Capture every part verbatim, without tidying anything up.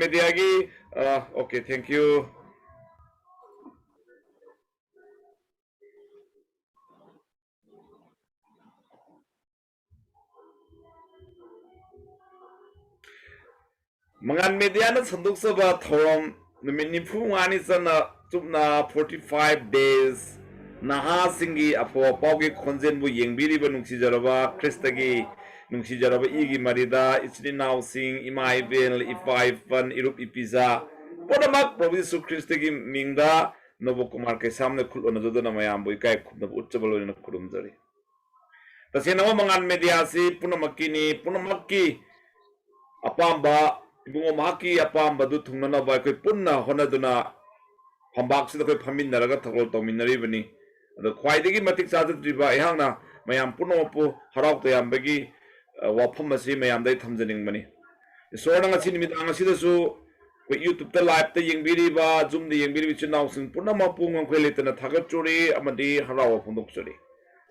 ꯃꯦꯗꯤꯌꯥꯒꯤ, ꯑ, okay, thank you. ꯃꯉꯥꯜ ꯃꯦꯗꯤꯌꯥꯅ ꯁꯟꯗꯣꯛꯆꯕ ꯊꯧꯔꯝ ꯅꯨꯃꯤꯠ ꯅꯤꯐꯨ ꯃꯉꯥꯅꯤ ꯆꯟꯅ ꯆꯨꯞꯅ forty five days ꯅꯍꯥꯁꯤꯡꯒꯤ ꯑꯐꯕ ꯄꯥꯎꯒꯤ ꯈꯣꯟꯖꯦꯜꯕꯨ ꯌꯦꯡꯕꯤꯔꯤꯕ ꯅꯨꯡꯁꯤꯖꯔꯕ ꯈ꯭ꯔꯤꯁꯇꯒꯤ ꯅꯨꯡꯁꯤꯖꯔꯕ ꯏꯒꯤ ꯃꯔꯤꯗ ꯏꯆꯤꯟ ꯏꯅꯥꯎꯁꯤꯡ, ꯏꯃꯥ ꯏꯕꯦꯟ, ꯏꯄꯥ ꯏꯄꯟ, ꯏꯔꯨꯞ ꯏꯄꯤꯖꯥ ꯄꯨꯝꯅꯃꯛ ꯄ꯭ꯔꯚꯨ ꯌꯤꯁꯨ ꯈ꯭ꯔꯤꯁꯇꯒꯤ ꯃꯤꯡꯗ ꯅꯣꯕꯣ ꯀꯨꯃꯥꯔ ꯀꯩꯁꯥꯝꯅ ꯈꯨꯠ ꯎꯅꯖꯗꯨꯅ ꯃꯌꯥꯝꯕꯨ ꯏꯀꯥꯏ ꯈꯨꯝꯅꯕ ꯎꯠꯆꯕ ꯂꯣꯏꯅꯅ ꯈꯨꯔꯨꯝꯖꯔꯤ꯫ ꯇꯁꯦꯡꯅꯃꯛ ꯃꯉꯥꯜ ꯃꯦꯗꯤꯌꯥꯁꯤ ꯄꯨꯝꯅꯃꯛꯀꯤꯅꯤ, ꯄꯨꯝꯅꯃꯛꯀꯤ ꯑꯄꯥꯝꯕ, ꯏꯕꯨꯡꯉꯣ ꯃꯍꯥꯛꯀꯤ ꯑꯄꯥꯝꯕꯗꯨ ꯊꯨꯡꯅꯅꯕ ꯑꯩꯈꯣꯏ ꯄꯨꯟꯅ ꯍꯣꯠꯅꯗꯨꯅ ꯐꯝꯕꯥꯛꯁꯤꯗ ꯑꯩꯈꯣꯏ ꯐꯝꯃꯤꯟꯅꯔꯒ ꯊꯧꯒꯜ ꯇꯧꯃꯤꯟꯅꯔꯤꯕꯅꯤ꯫ ꯑꯗꯣ ꯈ꯭ꯋꯥꯏꯗꯒꯤ ꯃꯇꯤꯛ ꯆꯥꯖꯗ꯭ꯔꯤꯕ ꯑꯩꯍꯥꯛꯅ ꯃꯌꯥꯝ ꯄꯨꯝꯅꯃꯛꯄꯨ ꯍꯔꯥꯎ ꯇꯌꯥꯝꯕꯒꯤ, ꯑ, ꯋꯥꯐꯝ ꯑꯁꯤ ꯃꯌꯥꯝꯗ ꯑꯩ ꯊꯝꯖꯅꯤꯡꯕꯅꯤ꯫ ꯏꯁꯣꯔꯅ ꯉꯁꯤ ꯅꯨꯃꯤꯗꯥꯡ ꯑꯁꯤꯗꯁꯨ ꯑꯩꯈꯣꯏ YouTube-ꯇ live-ꯇ ꯌꯦꯡꯕꯤꯔꯤꯕ, Zoom-ꯗ ꯌꯦꯡꯕꯤꯔꯤꯕ ꯏꯆꯤꯟ ꯏꯅꯥꯎꯁꯤꯡ ꯄꯨꯝꯅꯃꯛꯄꯨ ꯉꯝꯈꯩ ꯂꯩꯇꯅ ꯊꯥꯒꯠꯆꯔꯤ ꯑꯃꯗꯤ ꯍꯔꯥꯎꯕ ꯐꯣꯡꯗꯣꯛꯆꯔꯤ꯫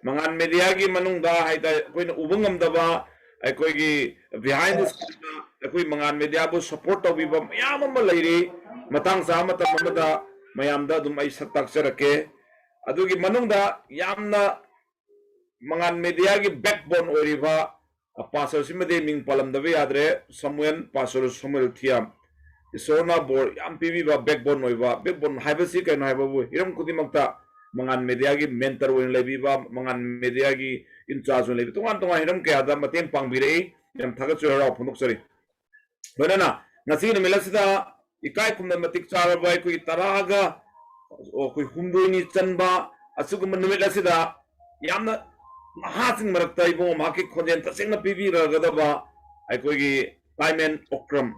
ꯃꯉꯥꯜ ꯃꯦꯗꯤꯌꯥꯒꯤ ꯃꯅꯨꯡꯗ ꯍꯥꯏꯇꯥꯔꯦ, ꯑꯩꯈꯣꯏꯅ ꯎꯕ ꯉꯝꯗꯕ, ꯑꯩꯈꯣꯏꯒꯤ behind the scene-ꯗ ꯑꯩꯈꯣꯏ ꯃꯉꯥꯜ ꯃꯦꯗꯤꯌꯥꯕꯨ support ꯇꯧꯕꯤꯕ ꯃꯌꯥꯝ ꯑꯃ ꯂꯩꯔꯤ꯫ ꯃꯇꯥꯡ ꯆꯥꯕ ꯃꯇꯝ ꯑꯃꯗ ꯃꯌꯥꯝꯗ ꯑꯗꯨꯝ ꯑꯩ ꯁꯛ ꯇꯥꯛꯆꯔꯛꯀꯦ꯫ ꯑꯗꯨꯒꯤ ꯃꯅꯨꯡꯗ ꯌꯥꯝꯅ ꯃꯉꯥꯜ ꯃꯦꯗꯤꯌꯥꯒꯤ backbone ꯑꯣꯏꯔꯤꯕ, ꯑ, pastor-ꯁꯤꯃꯗꯤ ꯃꯤꯡ ꯄꯜꯂꯝꯗꯕ ꯌꯥꯗ꯭ꯔꯦ, ꯁꯃꯨꯑꯦꯜ, pastor ꯁꯃꯨꯑꯦꯜ ꯊꯤꯌꯥꯝ꯫ ꯏꯁꯣꯔꯅ ꯕꯣꯔ ꯌꯥꯝ ꯄꯤꯕꯤꯕ backbone ꯑꯣꯏꯕ, backbone ꯍꯥꯏꯕꯁꯤ ꯀꯩꯅꯣ ꯍꯥꯏꯕꯕꯨ ꯍꯤꯔꯝ ꯈꯨꯗꯤꯡꯃꯛꯇ ꯃꯉꯥꯜ ꯃꯦꯗꯤꯌꯥꯒꯤ mentor ꯑꯣꯏꯅ ꯂꯩꯕꯤꯕ, ꯃꯉꯥꯜ ꯃꯦꯗꯤꯌꯥꯒꯤ in charge ꯑꯣꯏꯅ ꯂꯩꯕ, ꯇꯣꯉꯥꯟ ꯇꯣꯉꯥꯟ ꯍꯤꯔꯝ ꯀꯌꯥꯗ ꯃꯇꯦꯡ ꯄꯥꯡꯕꯤꯔꯛꯏ꯫ ꯌꯥꯝ ꯊꯥꯒꯠꯆꯔꯤ, ꯍꯔꯥꯎ ꯐꯣꯡꯗꯣꯛꯆꯔꯤ꯫ ꯂꯣꯏꯅꯅ ꯉꯁꯤꯒꯤ ꯅꯨꯃꯤꯠ ꯑꯁꯤꯗ ꯏꯀꯥꯏ ꯈꯨꯝꯅ ꯃꯇꯤꯛ ꯆꯥꯔꯕ ꯑꯩꯈꯣꯏꯒꯤ ꯇꯔꯥꯒ, ꯑꯣ, ꯑꯩꯈꯣꯏ ꯍꯨꯝꯗꯣꯏꯅꯤ ꯆꯟꯕ ꯑꯁꯤꯒꯨꯝꯕ ꯅꯨꯃꯤꯠ ꯑꯁꯤꯗ ꯌꯥꯝꯅ ꯅꯍꯥꯁꯤꯡ ꯃꯔꯛꯇ ꯏꯕꯨꯡꯉꯣ ꯃꯍꯥꯛꯀꯤ ꯈꯣꯟꯖꯦꯜ ꯇꯁꯦꯡꯅ ꯄꯤꯕꯤꯔꯒꯗꯕ ꯑꯩꯈꯣꯏꯒꯤ ꯇꯥꯏꯃꯦꯟ ꯑꯣꯀ꯭ꯔꯝ,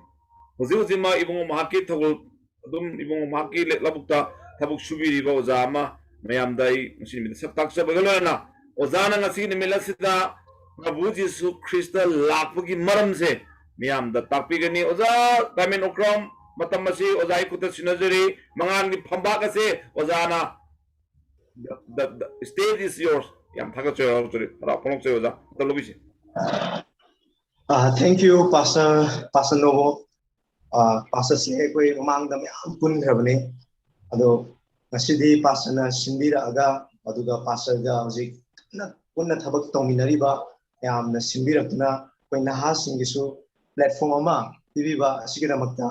ꯍꯧꯖꯤꯛ ꯍꯧꯖꯤꯛꯃꯛ ꯏꯕꯨꯡꯉꯣ ꯃꯍꯥꯛꯀꯤ ꯊꯧꯒꯜ ꯑꯗꯨꯝ ꯏꯕꯨꯡꯉꯣ ꯃꯍꯥꯛꯀꯤ ꯂꯦ-, ꯂꯧꯕꯨꯛꯇ ꯊꯕꯛ ꯁꯨꯕꯤꯔꯤꯕ ꯑꯣꯖꯥ ꯑꯃ ꯃꯌꯥꯝꯗ ꯑꯩ ꯉꯁꯤ ꯅꯨꯃꯤꯠꯇ ꯁꯛ ꯇꯥꯛꯆꯕꯒ ꯂꯣꯏꯅꯅ ꯑꯣꯖꯥꯅ ꯉꯁꯤ ꯅꯨꯃꯤꯠ ꯑꯁꯤꯗ ꯄ꯭ꯔꯚꯨ ꯖꯤꯁꯨ ꯈ꯭ꯔꯤꯁꯇ ꯂꯥꯛꯄꯒꯤ ꯃꯔꯝꯁꯦ ꯃꯤꯌꯥꯝꯗ ꯇꯥꯛꯄꯤꯒꯅꯤ꯫ ꯑꯣꯖꯥ ꯇꯥꯏꯃꯦꯟ ꯑꯣꯀ꯭ꯔꯝ, ꯃꯇꯝ ꯑꯁꯤ ꯑꯣꯖꯥꯒꯤ ꯈꯨꯠꯇ ꯁꯤꯟꯅꯖꯔꯤ꯫ ꯃꯉꯥꯜꯒꯤ ꯐꯝꯕꯥꯛ ꯑꯁꯦ ꯑꯣꯖꯥꯅ the, the, the stage is yours꯫ ꯌꯥꯝ ꯊꯥꯒꯠꯆꯔꯤ, ꯍꯔꯥꯎ ꯐꯣꯡꯗꯣꯛꯆꯔꯤ ꯑꯣꯖꯥ꯫ ꯃꯇꯝ ꯂꯧꯕꯤꯁꯤ꯫ Uh, thank you, Pastor, Pastor Novo. ꯄꯥꯁꯇꯔꯁꯦ ꯑꯩꯈꯣꯏ ꯃꯃꯥꯡꯗ ꯃꯌꯥꯝ ꯄꯨꯟꯈ꯭ꯔꯕꯅꯦ꯫ ꯑꯗꯣ ꯉꯁꯤꯗꯤ ꯄꯥꯁꯇꯔꯅ ꯁꯤꯟꯕꯤꯔꯛꯑꯒ, ꯑꯗꯨꯒ ꯄꯥꯁꯇꯔꯒ ꯍꯧꯖꯤꯛ ꯀꯟꯅ ꯄꯨꯟꯅ ꯊꯕꯛ ꯇꯧꯃꯤꯟꯅꯔꯤꯕ ꯃꯌꯥꯝꯅ ꯁꯤꯟꯕꯤꯔꯛꯇꯨꯅ ꯑꯩꯈꯣꯏ ꯅꯍꯥꯁꯤꯡꯒꯤꯁꯨ platform ꯑꯃ ꯄꯤꯕꯤꯕ ꯑꯁꯤꯒꯤꯗꯃꯛꯇ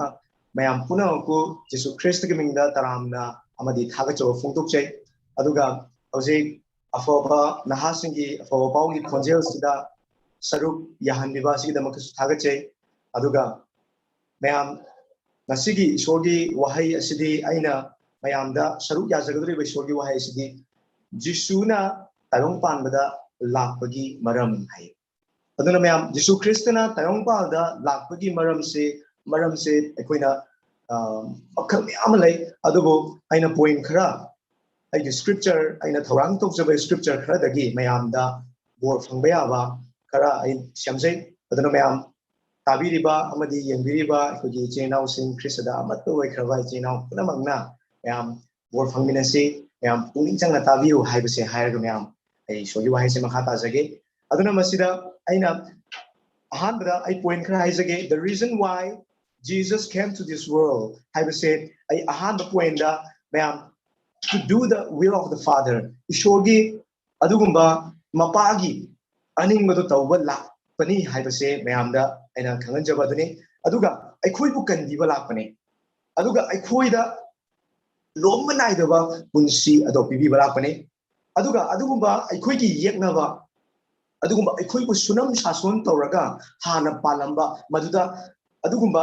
ꯃꯌꯥꯝ ꯄꯨꯝꯅꯃꯛꯄꯨ ꯖꯤꯁꯨ ꯈ꯭ꯔꯤꯁꯇꯒꯤ ꯃꯤꯡꯗ ꯇꯔꯥꯝꯅ ꯑꯃꯗꯤ ꯊꯥꯒꯠꯆꯕ ꯐꯣꯡꯗꯣꯛꯆꯩ꯫ ꯑꯗꯨꯒ ꯍꯧꯖꯤꯛ ꯑꯐꯕ ꯅꯍꯥꯁꯤꯡꯒꯤ ꯑꯐꯕ ꯄꯥꯎꯒꯤ ꯈꯣꯟꯖꯦꯜꯁꯤꯗ ꯁꯔꯨꯛ ꯌꯥꯍꯟꯕꯤꯕ ꯑꯁꯤꯒꯤꯗꯃꯛꯇꯁꯨ ꯊꯥꯒꯠꯆꯩ꯫ ꯑꯗꯨꯒ ꯃꯌꯥꯝ, ꯉꯁꯤꯒꯤ ꯏꯁꯣꯔꯒꯤ ꯋꯥꯍꯩ ꯑꯁꯤꯗꯤ ꯑꯩꯅ ꯃꯌꯥꯝꯗ ꯁꯔꯨꯛ ꯌꯥꯖꯒꯗꯧꯔꯤꯕ ꯏꯁꯣꯔꯒꯤ ꯋꯥꯍꯩ ꯑꯁꯤꯗꯤ ꯖꯤꯁꯨꯅ ꯇꯥꯏꯕꯪ ꯄꯥꯟꯕꯗ ꯂꯥꯛꯄꯒꯤ ꯃꯔꯝ ꯍꯥꯏ꯫ ꯑꯗꯨꯅ ꯃꯌꯥꯝ, ꯖꯤꯁꯨ ꯈ꯭ꯔꯤꯁꯇꯅ ꯇꯥꯏꯕꯪ ꯄꯥꯟꯕꯗ ꯂꯥꯛꯄꯒꯤ ꯃꯔꯝꯁꯦ, ꯃꯔꯝꯁꯦ ꯑꯩꯈꯣꯏꯅ, ꯑ, ꯃꯈꯜ ꯃꯌꯥꯝ ꯑꯃ ꯂꯩ꯫ ꯑꯗꯨꯕꯨ ꯑꯩꯅ point ꯈꯔ, ꯑꯩꯒꯤ scripture, ꯑꯩꯅ ꯊꯧꯔꯥꯡ ꯇꯧꯖꯕ scripture ꯈꯔꯗꯒꯤ ꯃꯌꯥꯝꯗ ꯕꯣꯔ ꯐꯪꯕ ꯌꯥꯕ ꯈꯔ ꯑꯩ ꯁꯦꯝꯖꯩ꯫ ꯑꯗꯨꯅ ꯃꯌꯥꯝ ꯇꯥꯕꯤꯔꯤꯕ ꯑꯃꯗꯤ ꯌꯦꯡꯕꯤꯔꯤꯕ ꯑꯩꯈꯣꯏꯒꯤ ꯏꯆꯤꯟ ꯏꯅꯥꯎꯁꯤꯡ, ꯈ꯭ꯔꯤꯁꯇꯗ ꯑꯃꯠꯇ ꯑꯣꯏꯈ꯭ꯔꯕ ꯏꯆꯤꯟ ꯏꯅꯥꯎ ꯄꯨꯝꯅꯃꯛꯅ ꯃꯌꯥꯝ ꯕꯣꯔ ꯐꯪꯃꯤꯟꯅꯁꯤ, ꯃꯌꯥꯝ ꯄꯨꯛꯅꯤꯡ ꯆꯪꯅ ꯇꯥꯕꯤꯌꯨ ꯍꯥꯏꯕꯁꯦ ꯍꯥꯏꯔꯒ ꯃꯌꯥꯝ ꯑꯩ ꯏꯁꯣꯔꯒꯤ ꯋꯥꯍꯩꯁꯦ ꯃꯈꯥ ꯇꯥꯖꯒꯦ꯫ ꯑꯗꯨꯅ ꯃꯁꯤꯗ ꯑꯩꯅ ꯑꯍꯥꯟꯕꯗ ꯑꯩ point ꯈꯔ ꯍꯥꯏꯖꯒꯦ꯫ The reason why Jesus came to this world ꯍꯥꯏꯕꯁꯦ ꯑꯩ ꯑꯍꯥꯟꯕ pointꯗ ꯃꯌꯥꯝ, to do the will of the Father, ꯏꯁꯣꯔꯒꯤ ꯑꯗꯨꯒꯨꯝꯕ ꯃꯄꯥꯒꯤ ꯑꯅꯤꯡꯕꯗꯣ ꯇꯧꯕ ꯂꯥꯛꯄꯅꯤ ꯍꯥꯏꯕꯁꯦ ꯃꯌꯥꯝꯗ ꯑꯩꯅ ꯈꯪꯍꯟꯖꯕ ꯑꯗꯨꯅꯤ꯫ ꯑꯗꯨꯒ ꯑꯩꯈꯣꯏꯕꯨ ꯀꯟꯕꯤꯕ ꯂꯥꯛꯄꯅꯤ꯫ ꯑꯗꯨꯒ ꯑꯩꯈꯣꯏꯗ ꯂꯣꯝꯕ ꯅꯥꯏꯗꯕ ꯄꯨꯟꯁꯤ ꯑꯗꯣ ꯄꯤꯕꯤꯕ ꯂꯥꯛꯄꯅꯤ꯫ ꯑꯗꯨꯒ ꯑꯗꯨꯒꯨꯝꯕ ꯑꯩꯈꯣꯏꯒꯤ ꯌꯦꯛꯅꯕ, ꯑꯗꯨꯒꯨꯝꯕ ꯑꯩꯈꯣꯏꯕꯨ ꯁꯨꯅꯝ ꯁꯥꯁꯣꯟ ꯇꯧꯔꯒ ꯍꯥꯟꯅ ꯄꯥꯜꯂꯝꯕ ꯃꯗꯨꯗ ꯑꯗꯨꯒꯨꯝꯕ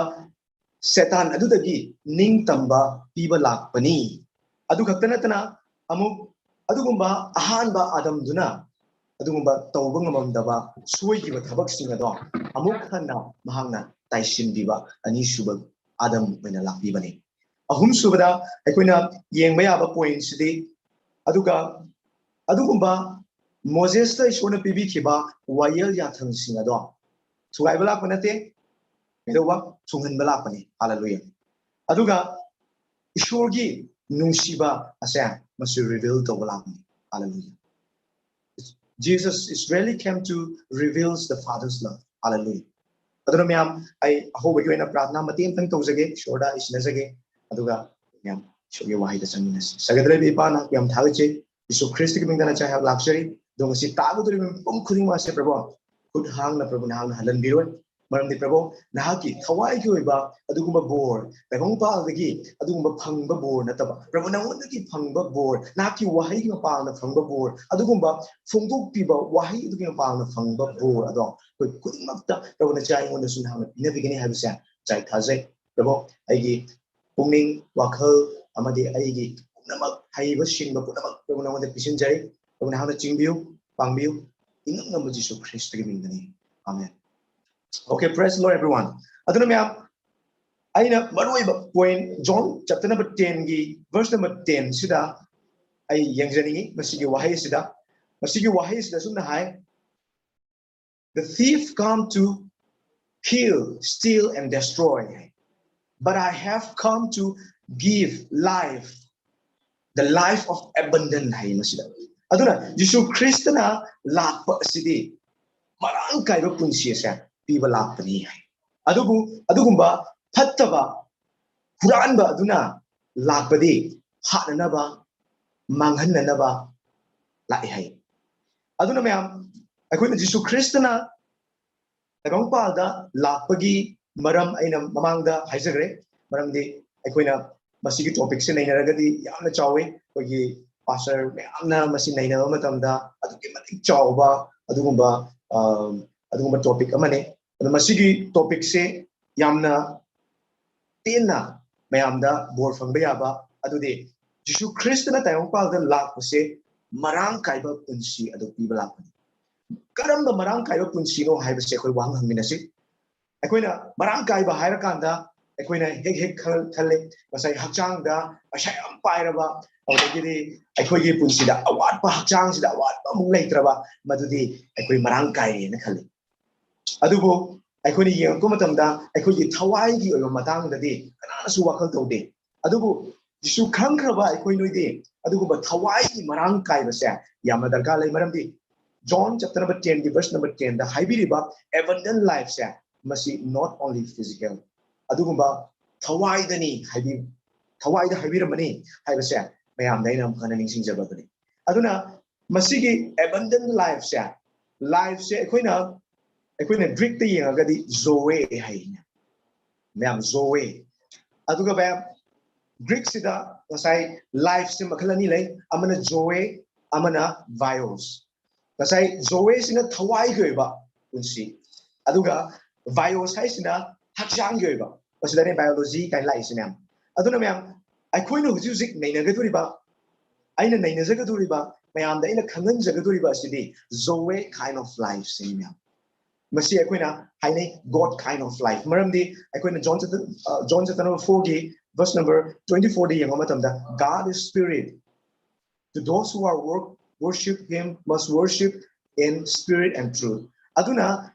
ꯁꯦꯇꯥꯟ ꯑꯗꯨꯗꯒꯤ ꯅꯤꯡꯇꯝꯕ ꯄꯤꯕ ꯂꯥꯛꯄꯅꯤ꯫ ꯑꯗꯨ ꯈꯛꯇ ꯅꯠꯇꯅ ꯑꯃꯨꯛ ꯑꯗꯨꯒꯨꯝꯕ ꯑꯍꯥꯟꯕ ꯑꯥꯗꯝꯗꯨꯅ ꯑꯗꯨꯒꯨꯝꯕ ꯇꯧꯕ ꯉꯝꯃꯝꯗꯕ ꯁꯣꯏꯈꯤꯕ ꯊꯕꯛꯁꯤꯡ ꯑꯗꯣ ꯑꯃꯨꯛ ꯍꯟꯅ ꯃꯍꯥꯛꯅ ꯇꯥꯏꯁꯤꯟꯕꯤꯕ ꯑꯅꯤꯁꯨꯕ ꯑꯥꯗꯝ ꯑꯣꯏꯅ ꯂꯥꯛꯄꯤꯕꯅꯤ꯫ ꯑꯍꯨꯝꯁꯨꯕꯗ ꯑꯩꯈꯣꯏꯅ ꯌꯦꯡꯕ ꯌꯥꯕ pointꯁꯤꯗꯤ, ꯑꯗꯨꯒ ꯑꯗꯨꯒꯨꯝꯕ ꯃꯣꯖꯦꯁꯇ ꯏꯁꯣꯔꯅ ꯄꯤꯕꯤꯈꯤꯕ ꯋꯥꯌꯦꯜ ꯌꯥꯊꯪꯁꯤꯡ ꯑꯗꯣ ꯊꯨꯒꯥꯏꯕ ꯂꯥꯛꯄ ꯅꯠꯇꯦ, ꯀꯩꯗꯧꯕ? ꯊꯨꯡꯍꯟꯕ ꯂꯥꯛꯄꯅꯤ꯫ ꯍꯥꯂꯦꯂꯨꯌꯥ꯫ ꯑꯗꯨꯒ ꯏꯁꯣꯔꯒꯤ ꯅꯨꯡꯁꯤꯕ ꯑꯁꯦ ꯃꯁꯤ reveal ꯇꯧꯕ ꯂꯥꯛꯄꯅꯤ꯫ Hallelujah. Jesus is really came to reveals the Father's love. Hallelujah. ꯑꯗꯨꯅ ꯃꯌꯥꯝ, ꯑꯩ ꯑꯍꯧꯕꯒꯤ ꯑꯣꯏꯅ ꯄ꯭ꯔꯥꯔꯊꯅꯥ ꯃꯇꯦꯛ ꯑꯃꯇꯪ ꯇꯧꯖꯒꯦ, ꯏꯁꯣꯔꯗ ꯑꯩ ꯁꯤꯟꯅꯖꯒꯦ, ꯑꯗꯨꯒ ꯃꯌꯥꯝ ꯏꯁꯣꯔꯒꯤ ꯋꯥꯍꯩꯗ ꯆꯪꯃꯤꯟꯅꯁꯤ꯫ ꯁꯒꯠꯗ꯭ꯔꯦꯕ ꯏꯄꯥꯅ ꯌꯥꯝ ꯊꯥꯒꯠꯆꯩ꯫ ꯌꯤꯁꯨ ꯈ꯭ꯔꯤꯁꯇꯒꯤ ꯃꯤꯡꯗ ꯅꯆꯥ ꯑꯩꯍꯥꯛ ꯂꯥꯛꯆꯔꯤ꯫ ꯑꯗꯣ ꯉꯁꯤ ꯇꯥꯒꯗꯧꯔꯤꯕ ꯃꯤꯄꯨꯝ ꯈꯨꯗꯤꯡꯃꯛ ꯑꯁꯦ ꯄ꯭ꯔꯚꯨ, ꯈꯨꯠ ꯍꯥꯡꯅ ꯄ꯭ꯔꯚꯨ ꯅꯍꯥꯛꯅ ꯍꯜꯍꯟꯕꯤꯔꯣꯏ꯫ ꯃꯔꯝꯗꯤ ꯄ꯭ꯔꯚꯨ, ꯅꯍꯥꯛꯀꯤ ꯊꯋꯥꯏꯒꯤ ꯑꯣꯏꯕ ꯑꯗꯨꯒꯨꯝꯕ ꯕꯣꯔ, ꯇꯥꯏꯕꯪꯄꯥꯜꯗꯒꯤ ꯑꯗꯨꯒꯨꯝꯕ ꯐꯪꯕ ꯕꯣꯔ ꯅꯠꯇꯕ, ꯄ꯭ꯔꯚꯨ ꯅꯉꯣꯟꯗꯒꯤ ꯐꯪꯕ ꯕꯣꯔ, ꯅꯍꯥꯛꯀꯤ ꯋꯥꯍꯩꯒꯤ ꯃꯄꯥꯟꯅ ꯐꯪꯕ ꯕꯣꯔ, ꯑꯗꯨꯒꯨꯝꯕ ꯐꯣꯡꯗꯣꯛꯄꯤꯕ ꯋꯥꯍꯩ ꯑꯗꯨꯒꯤ ꯃꯄꯥꯟꯅ ꯐꯪꯕ ꯕꯣꯔ ꯑꯗꯣ ꯑꯩꯈꯣꯏ ꯈꯨꯗꯤꯡꯃꯛꯇ ꯄ꯭ꯔꯚꯨ ꯅꯆꯥ ꯑꯩꯉꯣꯟꯗꯁꯨ ꯅꯍꯥꯛꯅ ꯄꯤꯅꯕꯤꯒꯅꯤ ꯍꯥꯏꯕꯁꯦ ꯆꯥꯏ ꯊꯥꯖꯩ꯫ ꯄ꯭ꯔꯚꯨ, ꯑꯩꯒꯤ ꯄꯨꯛꯅꯤꯡ, ꯋꯥꯈꯜ ꯑꯃꯗꯤ ꯑꯩꯒꯤ ꯄꯨꯝꯅꯃꯛ, ꯍꯩꯕ ꯁꯤꯡꯕ ꯄꯨꯝꯅꯃꯛ ꯄ꯭ꯔꯚꯨ ꯅꯉꯣꯟꯗ ꯄꯤꯁꯤꯟꯖꯔꯤ꯫ ꯄ꯭ꯔꯚꯨ ꯅꯍꯥꯛꯅ ꯆꯤꯡꯕꯤꯌꯨ, ꯄꯥꯡꯕꯤꯌꯨ, ꯏꯉꯝ ꯉꯝꯕ ꯖꯤꯁꯨ ꯈ꯭ꯔꯤꯁꯇꯒꯤ ꯃꯤꯡꯗꯅꯤ꯫ ꯑꯥꯃꯦꯟ꯫ Okay, praise the Lord, everyone. ꯑꯗꯨꯅ ꯃꯌꯥꯝ, ꯑꯩꯅ ꯃꯔꯨꯑꯣꯏꯕ point, John chapter number ten ꯒꯤ verse number ten ꯁꯤꯗ ꯑꯩ ꯌꯦꯡꯖꯅꯤꯡꯉꯤ꯫ ꯃꯁꯤꯒꯤ ꯋꯥꯍꯩ ꯑꯁꯤꯗ, ꯃꯁꯤꯒꯤ ꯋꯥꯍꯩ ꯑꯁꯤꯗ ꯑꯁꯨꯝꯅ ꯍꯥꯏ, "The thief come to kill, steal and destroy, but I have come to give life, the life of abundant" ꯍꯥꯏ ꯃꯁꯤꯗ꯫ ꯑꯗꯨꯅ ꯖꯤꯁꯨ ꯈ꯭ꯔꯤꯁꯇꯅ ꯂꯥꯛꯄ ꯑꯁꯤꯗꯤ ꯃꯔꯥꯡ ꯀꯥꯏꯕ ꯄꯨꯟꯁꯤ ꯑꯁꯦ ꯄꯤꯕ ꯂꯥꯛꯄꯅꯤ ꯍꯥꯏ꯫ ꯑꯗꯨꯕꯨ ꯑꯗꯨꯒꯨꯝꯕ ꯐꯠꯇꯕ ꯍꯨꯔꯥꯟꯕ ꯑꯗꯨꯅ ꯂꯥꯛꯄꯗꯤ ꯍꯥꯠꯅꯅꯕ, ꯃꯥꯡꯍꯟꯅꯅꯕ ꯂꯥꯛꯏ ꯍꯥꯏ꯫ ꯑꯗꯨꯅ ꯃꯌꯥꯝ, ꯑꯩꯈꯣꯏꯅ ꯖꯤꯁꯨ ꯈ꯭ꯔꯤꯁꯇꯅ ꯇꯥꯏꯕꯪꯄꯥꯜꯗ ꯂꯥꯛꯄꯒꯤ ꯃꯔꯝ ꯑꯩꯅ ꯃꯃꯥꯡꯗ ꯍꯥꯏꯖꯈ꯭ꯔꯦ꯫ ꯃꯔꯝꯗꯤ ꯑꯩꯈꯣꯏꯅ ꯃꯁꯤꯒꯤ topic ꯁꯦ ꯅꯩꯅꯔꯒꯗꯤ ꯌꯥꯝꯅ ꯆꯥꯎꯋꯤ꯫ ꯑꯩꯈꯣꯏꯒꯤ pastor ꯃꯌꯥꯝꯅ ꯃꯁꯤ ꯅꯩꯅꯕ ꯃꯇꯝꯗ ꯑꯗꯨꯛꯀꯤ ꯃꯇꯤꯛ ꯆꯥꯎꯕ ꯑꯗꯨꯒꯨꯝꯕ, ꯑ, ꯑꯗꯨꯒꯨꯝꯕ topic ꯑꯃꯅꯤ꯫ ꯑꯗꯣ ꯃꯁꯤꯒꯤ topic ꯁꯦ ꯌꯥꯝꯅ ꯇꯦꯟꯅ ꯃꯌꯥꯝꯗ ꯕꯣꯔ ꯐꯪꯕ ꯌꯥꯕ ꯑꯗꯨꯗꯤ ꯖꯤꯁꯨ ꯈ꯭ꯔꯤꯁꯇꯅ ꯇꯥꯏꯕꯪꯄꯥꯜꯗ ꯂꯥꯛꯄꯁꯦ ꯃꯔꯥꯡ ꯀꯥꯏꯕ ꯄꯨꯟꯁꯤ ꯑꯗꯨ ꯄꯤꯕ ꯂꯥꯛꯄꯅꯤ꯫ ꯀꯔꯝꯕ ꯃꯔꯥꯡ ꯀꯥꯏꯕ ꯄꯨꯟꯁꯤꯅꯣ ꯍꯥꯏꯕꯁꯦ ꯑꯩꯈꯣꯏ ꯋꯥꯍꯪ ꯍꯪꯃꯤꯟꯅꯁꯤ꯫ ꯑꯩꯈꯣꯏꯅ ꯃꯔꯥꯡ ꯀꯥꯏꯕ ꯍꯥꯏꯔꯀꯥꯟꯗ ꯑꯩꯈꯣꯏꯅ ꯍꯦꯛ ꯍꯦꯛ ꯈꯜ-, ꯈꯜꯂꯦ, ꯉꯁꯥꯏ ꯍꯛꯆꯥꯡꯗ ꯄꯩꯁꯥ ꯌꯥꯝ ꯄꯥꯏꯔꯕ, ꯑꯗꯒꯤꯗꯤ ꯑꯩꯈꯣꯏꯒꯤ ꯄꯨꯟꯁꯤꯗ ꯑꯋꯥꯠꯄ, ꯍꯛꯆꯥꯡꯁꯤꯗ ꯑꯋꯥꯠꯄ ꯑꯃꯨꯛ ꯂꯩꯇ꯭ꯔꯕ, ꯃꯗꯨꯗꯤ ꯑꯩꯈꯣꯏ ꯃꯔꯥꯡ ꯀꯥꯏꯔꯦꯅ ꯈꯜꯂꯤ꯫ ꯑꯗꯨꯕꯨ ꯑꯩꯈꯣꯏꯅ ꯌꯦꯡꯉꯛꯄ ꯃꯇꯝꯗ ꯑꯩꯈꯣꯏꯒꯤ ꯊꯋꯥꯏꯒꯤ ꯑꯣꯏꯕ ꯃꯇꯥꯡꯗꯗꯤ ꯀꯅꯥꯅꯁꯨ ꯋꯥꯈꯜ ꯇꯧꯗꯦ꯫ ꯑꯗꯨꯕꯨ ꯖꯤꯁꯨ ꯈꯪꯈ꯭ꯔꯕ ꯑꯩꯈꯣꯏ ꯅꯣꯏꯗꯤ ꯑꯗꯨꯒꯨꯝꯕ ꯊꯋꯥꯏꯒꯤ ꯃꯔꯥꯡ ꯀꯥꯏꯕꯁꯦ ꯌꯥꯝꯅ ꯗꯔꯀꯥꯔ ꯂꯩ꯫ ꯃꯔꯝꯗꯤ John chapter number ten ꯒꯤ verse number ten ꯗ ꯍꯥꯏꯕꯤꯔꯤꯕ abundant life ꯁꯦ, ꯃꯁꯤ not only physical, ꯑꯗꯨꯒꯨꯝꯕ ꯊꯋꯥꯏꯗꯅꯤ ꯍꯥꯏꯕꯤ ꯊꯋꯥꯏꯗ ꯍꯥꯏꯕꯤꯔꯝꯕꯅꯤ ꯍꯥꯏꯕꯁꯦ ꯃꯌꯥꯝꯗ ꯑꯩꯅ ꯑꯃꯨꯛ ꯍꯟꯅ ꯅꯤꯡꯁꯤꯡꯖꯕꯗꯨꯅꯤ꯫ ꯑꯗꯨꯅ ꯃꯁꯤꯒꯤ abundant lifeꯁꯦ, lifeꯁꯦ ꯑꯩꯈꯣꯏꯅ ꯑꯩꯈꯣꯏꯅ Greekꯇ ꯌꯦꯡꯉꯒꯗꯤ Zoe ꯍꯥꯏꯅꯦ ꯃꯌꯥꯝ, Zoe꯫ ꯑꯗꯨꯒ ꯃꯌꯥꯝ, Greekꯁꯤꯗ ꯉꯁꯥꯏ lifeꯁꯦ ꯃꯈꯜ ꯑꯅꯤ ꯂꯩ, ꯑꯃꯅ Zoe, ꯑꯃꯅ Bios꯫ ꯉꯁꯥꯏ Zoeꯁꯤꯅ ꯊꯋꯥꯏꯒꯤ ꯑꯣꯏꯕ ꯄꯨꯟꯁꯤ, ꯑꯗꯨꯒ Bios ꯍꯥꯏꯁꯤꯅ ꯍꯛꯆꯥꯡꯒꯤ ꯑꯣꯏꯕ, ꯃꯁꯤꯗꯅꯦ biology ꯀꯥꯏꯅ ꯂꯥꯛꯏꯁꯤ ꯃꯌꯥꯝ꯫ ꯑꯗꯨꯅ ꯃꯌꯥꯝ, ꯑꯩꯈꯣꯏꯅ ꯍꯧꯖꯤꯛ ꯍꯧꯖꯤꯛ ꯅꯩꯅꯒꯗꯧꯔꯤꯕ, ꯑꯩꯅ ꯅꯩꯅꯖꯒꯗꯧꯔꯤꯕ, ꯃꯌꯥꯝꯗ ꯑꯩꯅ ꯈꯪꯍꯟꯖꯒꯗꯧꯔꯤꯕ ꯑꯁꯤꯗꯤ Zoe kind of lifeꯁꯤꯅꯤ ꯃꯌꯥꯝ꯫ ꯃꯁꯤ ꯑꯩꯈꯣꯏꯅ ꯍꯥꯏꯅꯩ God kind of life꯫ ꯃꯔꯝꯗꯤ ꯑꯩꯈꯣꯏꯅ John chapter, uh, John chapter number fourꯒꯤ verse number twenty fourꯗ ꯌꯦꯡꯕ ꯃꯇꯝꯗ, "God is spirit. To those who are work, worship him must worship in spirit and truth." ꯑꯗꯨꯅ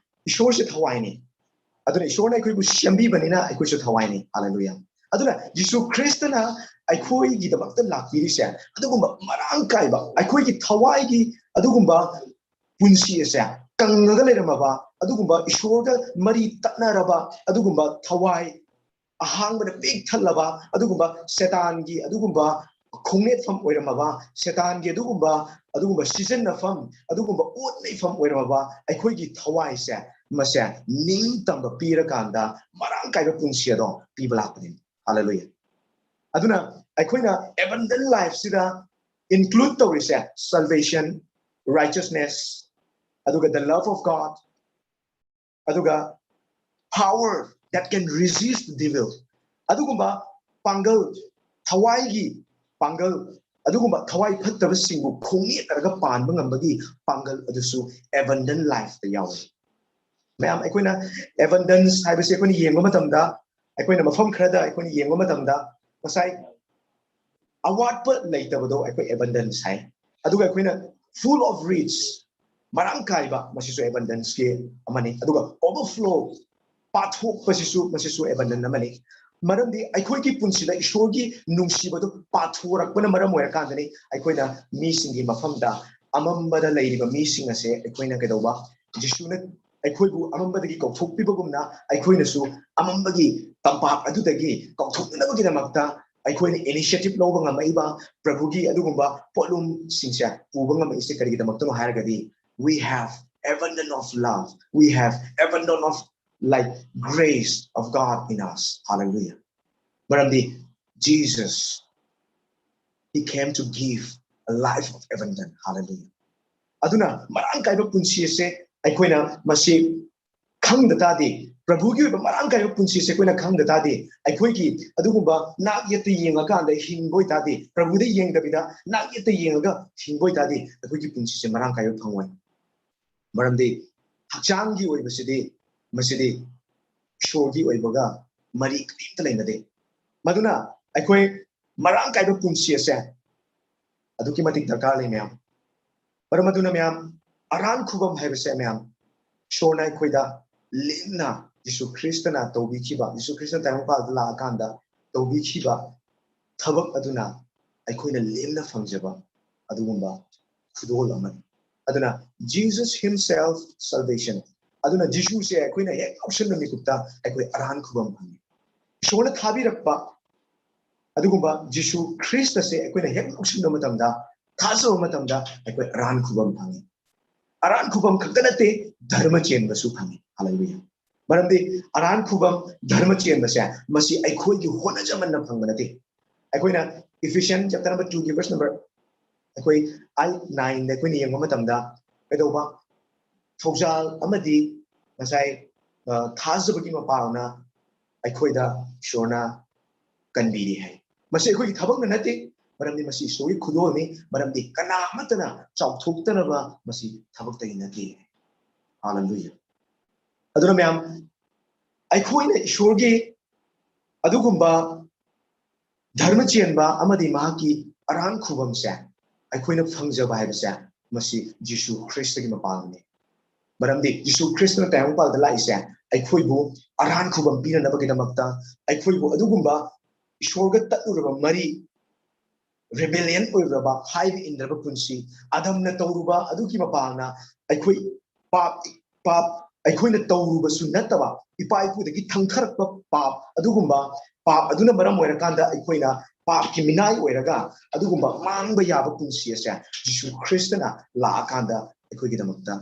ꯏꯁꯣꯔꯁꯦ ꯊꯋꯥꯏꯅꯤ꯫ ꯑꯗꯨꯅ ꯏꯁꯣꯔꯅ ꯑꯩꯈꯣꯏꯕꯨ ꯁꯦꯝꯕꯤꯕꯅꯤꯅ ꯑꯩꯈꯣꯏꯁꯨ ꯊꯋꯥꯏꯅꯤ꯫ ꯍꯥꯂꯦꯂꯨꯌꯥ꯫ ꯑꯗꯨꯅ ꯖꯤꯁꯨ ꯈ꯭ꯔꯤꯁꯇꯅ ꯑꯩꯈꯣꯏꯒꯤꯗꯃꯛꯇ ꯂꯥꯛꯄꯤꯔꯤꯁꯦ ꯑꯗꯨꯒꯨꯝꯕ ꯃꯔꯥꯡ ꯀꯥꯏꯕ, ꯑꯩꯈꯣꯏꯒꯤ ꯊꯋꯥꯏꯒꯤ ꯑꯗꯨꯒꯨꯝꯕ ꯄꯨꯟꯁꯤ ꯑꯁꯦ ꯀꯪꯉꯒ ꯂꯩꯔꯝꯃꯕ, ꯑꯗꯨꯒꯨꯝꯕ ꯏꯁꯣꯔꯒ ꯃꯔꯤ ꯇꯠꯅꯔꯕ ꯑꯗꯨꯒꯨꯝꯕ ꯊꯋꯥꯏ ꯑꯍꯥꯡꯕꯅ ꯄꯤꯛ ꯊꯜꯂꯕ, ꯑꯗꯨꯒꯨꯝꯕ ꯁꯦꯇꯥꯟꯒꯤ ꯑꯗꯨꯒꯨꯝꯕ ꯈꯣꯡꯅꯦꯠꯐꯝ ꯑꯣꯏꯔꯝꯃꯕ, ꯁꯦꯇꯥꯟꯒꯤ ꯑꯗꯨꯒꯨꯝꯕ ꯑꯗꯨꯒꯨꯝꯕ ꯁꯤꯖꯤꯟꯅꯐꯝ, ꯑꯗꯨꯒꯨꯝꯕ ꯑꯣꯠ ꯅꯩꯐꯝ ꯑꯣꯏꯔꯝꯃꯕ ꯑꯩꯈꯣꯏꯒꯤ ꯊꯋꯥꯏꯁꯦ, ꯃꯁꯦ ꯅꯤꯡꯇꯝꯕ ꯄꯤꯔꯀꯥꯟꯗ ꯃꯔꯥꯡ ꯀꯥꯏꯕ ꯄꯨꯟꯁꯤ ꯑꯗꯣ ꯄꯤꯕ ꯂꯥꯛꯄꯅꯤ꯫ ꯍꯥꯂꯦꯂꯨꯌꯥ꯫ ꯑꯗꯨꯅ ꯑꯩꯈꯣꯏꯅ abundant lifeꯁꯤꯗ include ꯇꯧꯔꯤꯁꯦ salvation, righteousness, ꯑꯗꯨꯒ the love of God, ꯑꯗꯨꯒ power that can resist the devil, ꯑꯗꯨꯒꯨꯝꯕ ꯄꯥꯡꯒꯜ, ꯊꯋꯥꯏꯒꯤ ꯄꯥꯡꯒꯜ, ꯑꯗꯨꯒꯨꯝꯕ ꯊꯋꯥꯏ ꯐꯠꯇꯕꯁꯤꯡꯕꯨ ꯈꯣꯡꯅꯦꯠꯅꯔꯒ ꯄꯥꯟꯕ ꯉꯝꯕꯒꯤ ꯄꯥꯡꯒꯜ ꯑꯗꯨꯁꯨ abundant lifeꯇ ꯌꯥꯎꯏ꯫ ꯃꯌꯥꯝ, ꯑꯩꯈꯣꯏꯅ abundance ꯍꯥꯏꯕꯁꯤ ꯑꯩꯈꯣꯏꯅ ꯌꯦꯡꯕ ꯃꯇꯝꯗ, ꯑꯩꯈꯣꯏꯅ ꯃꯐꯝ ꯈꯔꯗ ꯑꯩꯈꯣꯏꯅ ꯌꯦꯡꯕ ꯃꯇꯝꯗ ꯉꯁꯥꯏ ꯑꯋꯥꯠꯄ ꯂꯩꯇꯕꯗꯣ ꯑꯩꯈꯣꯏ abundance ꯍꯥꯏ꯫ ꯑꯗꯨꯒ ꯑꯩꯈꯣꯏꯅ full of rich, ꯃꯔꯥꯡ ꯀꯥꯏꯕ, ꯃꯁꯤꯁꯨ abundanceꯀꯤ ꯑꯃꯅꯤ꯫ ꯑꯗꯨꯒ overflow, ꯄꯥꯊꯣꯛꯄꯁꯤꯁꯨ, ꯃꯁꯤꯁꯨ abundance ꯑꯃꯅꯤ꯫ ꯃꯔꯝꯗꯤ ꯑꯩꯈꯣꯏꯒꯤ ꯄꯨꯟꯁꯤꯗ ꯏꯁꯣꯔꯒꯤ ꯅꯨꯡꯁꯤꯕꯗꯨ ꯄꯥꯊꯣꯔꯛꯄꯅ ꯃꯔꯝ ꯑꯣꯏꯔꯀꯥꯟꯗꯅꯤ ꯑꯩꯈꯣꯏꯅ ꯃꯤꯁꯤꯡꯒꯤ ꯃꯐꯝꯗ, ꯑꯃꯝꯕꯗ ꯂꯩꯔꯤꯕ ꯃꯤꯁꯤꯡ ꯑꯁꯦ ꯑꯩꯈꯣꯏꯅ ꯀꯩꯗꯧꯕ, ꯖꯤꯁꯨꯅ ꯑꯩꯈꯣꯏꯕꯨ ꯑꯃꯝꯕꯗꯒꯤ ꯀꯧꯊꯣꯛꯄꯤꯕꯒꯨꯝꯅ ꯑꯩꯈꯣꯏꯅꯁꯨ ꯑꯃꯝꯕꯒꯤ ꯇꯝꯄꯥꯛ ꯑꯗꯨꯗꯒꯤ ꯀꯧꯊꯣꯛꯅꯅꯕꯒꯤꯗꯃꯛꯇ ꯑꯩꯈꯣꯏꯅ initiative ꯂꯧꯕ ꯉꯝꯃꯛꯏꯕ ꯄ꯭ꯔꯚꯨꯒꯤ ꯑꯗꯨꯒꯨꯝꯕ ꯄꯣꯠꯂꯨꯝꯁꯤꯡꯁꯦ ꯎꯕ ꯉꯝꯃꯛꯏꯁꯦ ꯀꯔꯤꯒꯤꯗꯃꯛꯇꯅꯣ ꯍꯥꯏꯔꯒꯗꯤ, we have abundance of love, we have abundance of, like, grace of God in us. Hallelujah. ꯃꯔꯝꯗꯤ Jesus, he came to give a life of abundance. Hallelujah. ꯑꯗꯨꯅ ꯃꯔꯥꯡ ꯀꯥꯏꯕ ꯄꯨꯟꯁꯤ ꯑꯁꯦ ꯑꯩꯈꯣꯏꯅ ꯃꯁꯤ ꯈꯪꯗ ꯇꯥꯔꯗꯤ, ꯄ꯭ꯔꯚꯨꯒꯤ ꯑꯣꯏꯕ ꯃꯔꯥꯡ ꯀꯥꯏꯕ ꯄꯨꯟꯁꯤꯁꯦ ꯑꯩꯈꯣꯏꯅ ꯈꯪꯗ ꯇꯥꯔꯗꯤ, ꯑꯩꯈꯣꯏꯒꯤ ꯑꯗꯨꯒꯨꯝꯕ ꯅꯥꯛ ꯌꯦꯠꯇ ꯌꯦꯡꯉꯀꯥꯟꯗ ꯍꯤꯡꯕ ꯑꯣꯏꯇꯥꯔꯗꯤ, ꯄ꯭ꯔꯚꯨꯗ ꯌꯦꯡꯗꯕꯤꯗ ꯅꯥꯛ ꯌꯦꯠꯇ ꯌꯦꯡꯉꯒ ꯍꯤꯡꯕ ꯑꯣꯏꯇꯥꯔꯗꯤ, ꯑꯩꯈꯣꯏꯒꯤ ꯄꯨꯟꯁꯤꯁꯦ ꯃꯔꯥꯡ ꯀꯥꯏꯕ ꯐꯪꯉꯣꯏ꯫ ꯃꯔꯝꯗꯤ ꯍꯛꯆꯥꯡꯒꯤ ꯑꯣꯏꯕꯁꯤꯗꯤ, ꯃꯁꯤꯗꯤ ꯏꯁꯣꯔꯒꯤ ꯑꯣꯏꯕꯒ ꯃꯔꯤ ꯀꯔꯤꯝꯇ ꯂꯩꯅꯗꯦ꯫ ꯃꯗꯨꯅ ꯑꯩꯈꯣꯏ ꯃꯔꯥꯡ ꯀꯥꯏꯕ ꯄꯨꯟꯁꯤ ꯑꯁꯦ ꯑꯗꯨꯛꯀꯤ ꯃꯇꯤꯛ ꯗꯔꯀꯥꯔ ꯂꯩ, ꯃꯌꯥꯝ꯫ ꯃꯔꯝ ꯑꯗꯨꯅ, ꯃꯌꯥꯝ, ꯑꯔꯥꯟ ꯈꯨꯕꯝ ꯍꯥꯏꯕꯁꯦ, ꯃꯌꯥꯝ, ꯏꯁꯣꯔꯅ ꯑꯩꯈꯣꯏꯗ ꯂꯦꯝꯅ, ꯖꯤꯁꯨ ꯈ꯭ꯔꯤꯁꯇꯅ ꯇꯧꯕꯤꯈꯤꯕ, ꯖꯤꯁꯨ ꯈ꯭ꯔꯤꯁꯇ ꯇꯥꯏꯕꯪꯄꯥꯜꯗ ꯂꯥꯛꯑꯀꯥꯟꯗ ꯇꯧꯕꯤꯈꯤꯕ ꯊꯕꯛ ꯑꯗꯨꯅ ꯑꯩꯈꯣꯏꯅ ꯂꯦꯝꯅ ꯐꯪꯖꯕ ꯑꯗꯨꯒꯨꯝꯕ ꯈꯨꯗꯣꯜ ꯑꯃꯅꯤ꯫ ꯑꯗꯨꯅ Jesus himself salvation꯫ ꯑꯗꯨꯅ ꯖꯤꯁꯨꯁꯦ ꯑꯩꯈꯣꯏꯅ ꯍꯦꯛ ꯂꯧꯁꯤꯟꯕ ꯃꯤꯀꯨꯞꯇ ꯑꯩꯈꯣꯏ ꯑꯔꯥꯟ ꯈꯨꯕꯝ ꯐꯪꯉꯤ꯫ ꯏꯁꯣꯔꯅ ꯊꯥꯕꯤꯔꯛꯄ ꯑꯗꯨꯒꯨꯝꯕ ꯖꯤꯁꯨ ꯈ꯭ꯔꯤꯁꯇꯁꯦ ꯑꯩꯈꯣꯏꯅ ꯍꯦꯛ ꯂꯧꯁꯤꯟꯕ ꯃꯇꯝꯗ, ꯊꯥꯖꯕ ꯃꯇꯝꯗ, ꯑꯩꯈꯣꯏ ꯑꯔꯥꯟ ꯈꯨꯕꯝ ꯐꯪꯉꯤ꯫ ꯑꯔꯥꯟ ꯈꯨꯕꯝ ꯈꯛꯇ ꯅꯠꯇꯦ, ꯙꯔꯃ ꯆꯦꯟꯕꯁꯨ ꯐꯪꯉꯤ꯫ ꯍꯥꯂꯦꯂꯨꯌꯥ꯫ ꯃꯔꯝꯗꯤ ꯑꯔꯥꯟ ꯈꯨꯕꯝ, ꯙꯔꯃ ꯆꯦꯟꯕꯁꯦ, ꯃꯁꯤ ꯑꯩꯈꯣꯏꯒꯤ ꯍꯣꯠꯅꯖꯃꯟꯅ ꯐꯪꯕ ꯅꯠꯇꯦ꯫ ꯑꯩꯈꯣꯏꯅ Ephesians chapter number two ꯒꯤ verse number, ꯑꯩꯈꯣꯏ eight, nine ꯗ ꯑꯩꯈꯣꯏꯅ ꯌꯦꯡꯕ ꯃꯇꯝꯗ, ꯀꯩꯗꯧꯕ? ꯊꯧꯖꯥꯜ ꯑꯃꯗꯤ ꯉꯁꯥꯏ, ꯑ, ꯊꯥꯖꯕꯒꯤ ꯃꯄꯥꯜꯅ ꯑꯩꯈꯣꯏꯗ ꯏꯁꯣꯔꯅ ꯀꯟꯕꯤꯔꯤ ꯍꯥꯏ꯫ ꯃꯁꯤ ꯑꯩꯈꯣꯏꯒꯤ ꯊꯕꯛꯅ ꯅꯠꯇꯦ, ꯃꯔꯝꯗꯤ ꯃꯁꯤ ꯏꯁꯣꯔꯒꯤ ꯈꯨꯗꯣꯜꯅꯤ, ꯃꯔꯝꯗꯤ ꯀꯅꯥ ꯑꯃꯠꯇꯅ ꯆꯥꯎꯊꯣꯛꯇꯅꯕ ꯃꯁꯤ ꯊꯕꯛꯇꯒꯤ ꯅꯠꯇꯦ꯫ ꯍꯥꯂꯦꯂꯨꯌꯥ꯫ ꯑꯗꯨꯅ ꯃꯌꯥꯝ, ꯑꯩꯈꯣꯏꯅ ꯏꯁꯣꯔꯒꯤ ꯑꯗꯨꯒꯨꯝꯕ ꯙꯔꯃ ꯆꯦꯟꯕ ꯑꯃꯗꯤ ꯃꯍꯥꯛꯀꯤ ꯑꯔꯥꯟ ꯈꯨꯕꯝꯁꯦ ꯑꯩꯈꯣꯏꯅ ꯐꯪꯖꯕ ꯍꯥꯏꯕꯁꯦ, ꯃꯁꯤ ꯖꯤꯁꯨ ꯈ꯭ꯔꯤꯁꯇꯒꯤ ꯃꯄꯥꯜꯅꯤ꯫ ꯃꯔꯝꯗꯤ ꯖꯤꯁꯨ ꯈ꯭ꯔꯤꯁꯇꯅ ꯇꯥꯏꯕꯪꯄꯥꯜꯗ ꯂꯥꯛꯏꯁꯦ ꯑꯩꯈꯣꯏꯕꯨ ꯑꯔꯥꯟ ꯈꯨꯕꯝ ꯄꯤꯅꯅꯕꯒꯤꯗꯃꯛꯇ, ꯑꯩꯈꯣꯏꯕꯨ ꯑꯗꯨꯒꯨꯝꯕ ꯏꯁꯣꯔꯒ ꯇꯠꯂꯨꯔꯕ ꯃꯔꯤ, rebellion ꯑꯣꯏꯔꯨꯔꯕ, ꯍꯥꯏꯕ ꯏꯟꯗ꯭ꯔꯕ ꯄꯨꯟꯁꯤ, ꯑꯗꯝꯅ ꯇꯧꯔꯨꯕ ꯑꯗꯨꯒꯤ ꯃꯄꯥꯜꯅ ꯑꯩꯈꯣꯏ ꯄꯥꯞ, ꯄꯥꯞ ꯑꯩꯈꯣꯏꯅ ꯇꯧꯔꯨꯕꯁꯨ ꯅꯠꯇꯕ, ꯏꯄꯥ ꯏꯄꯨꯗꯒꯤ ꯊꯪꯊꯔꯛꯄ ꯄꯥꯞ, ꯑꯗꯨꯒꯨꯝꯕ ꯄꯥꯞ ꯑꯗꯨꯅ ꯃꯔꯝ ꯑꯣꯏꯔꯀꯥꯟꯗ ꯑꯩꯈꯣꯏꯅ ꯄꯥꯞꯀꯤ ꯃꯤꯅꯥꯏ ꯑꯣꯏꯔꯒ ꯑꯗꯨꯒꯨꯝꯕ ꯃꯥꯡꯕ ꯌꯥꯕ ꯄꯨꯟꯁꯤ ꯑꯁꯦ ꯖꯤꯁꯨ ꯈ꯭ꯔꯤꯁꯇꯅ ꯂꯥꯛꯑꯀꯥꯟꯗ ꯑꯩꯈꯣꯏꯒꯤꯗꯃꯛꯇ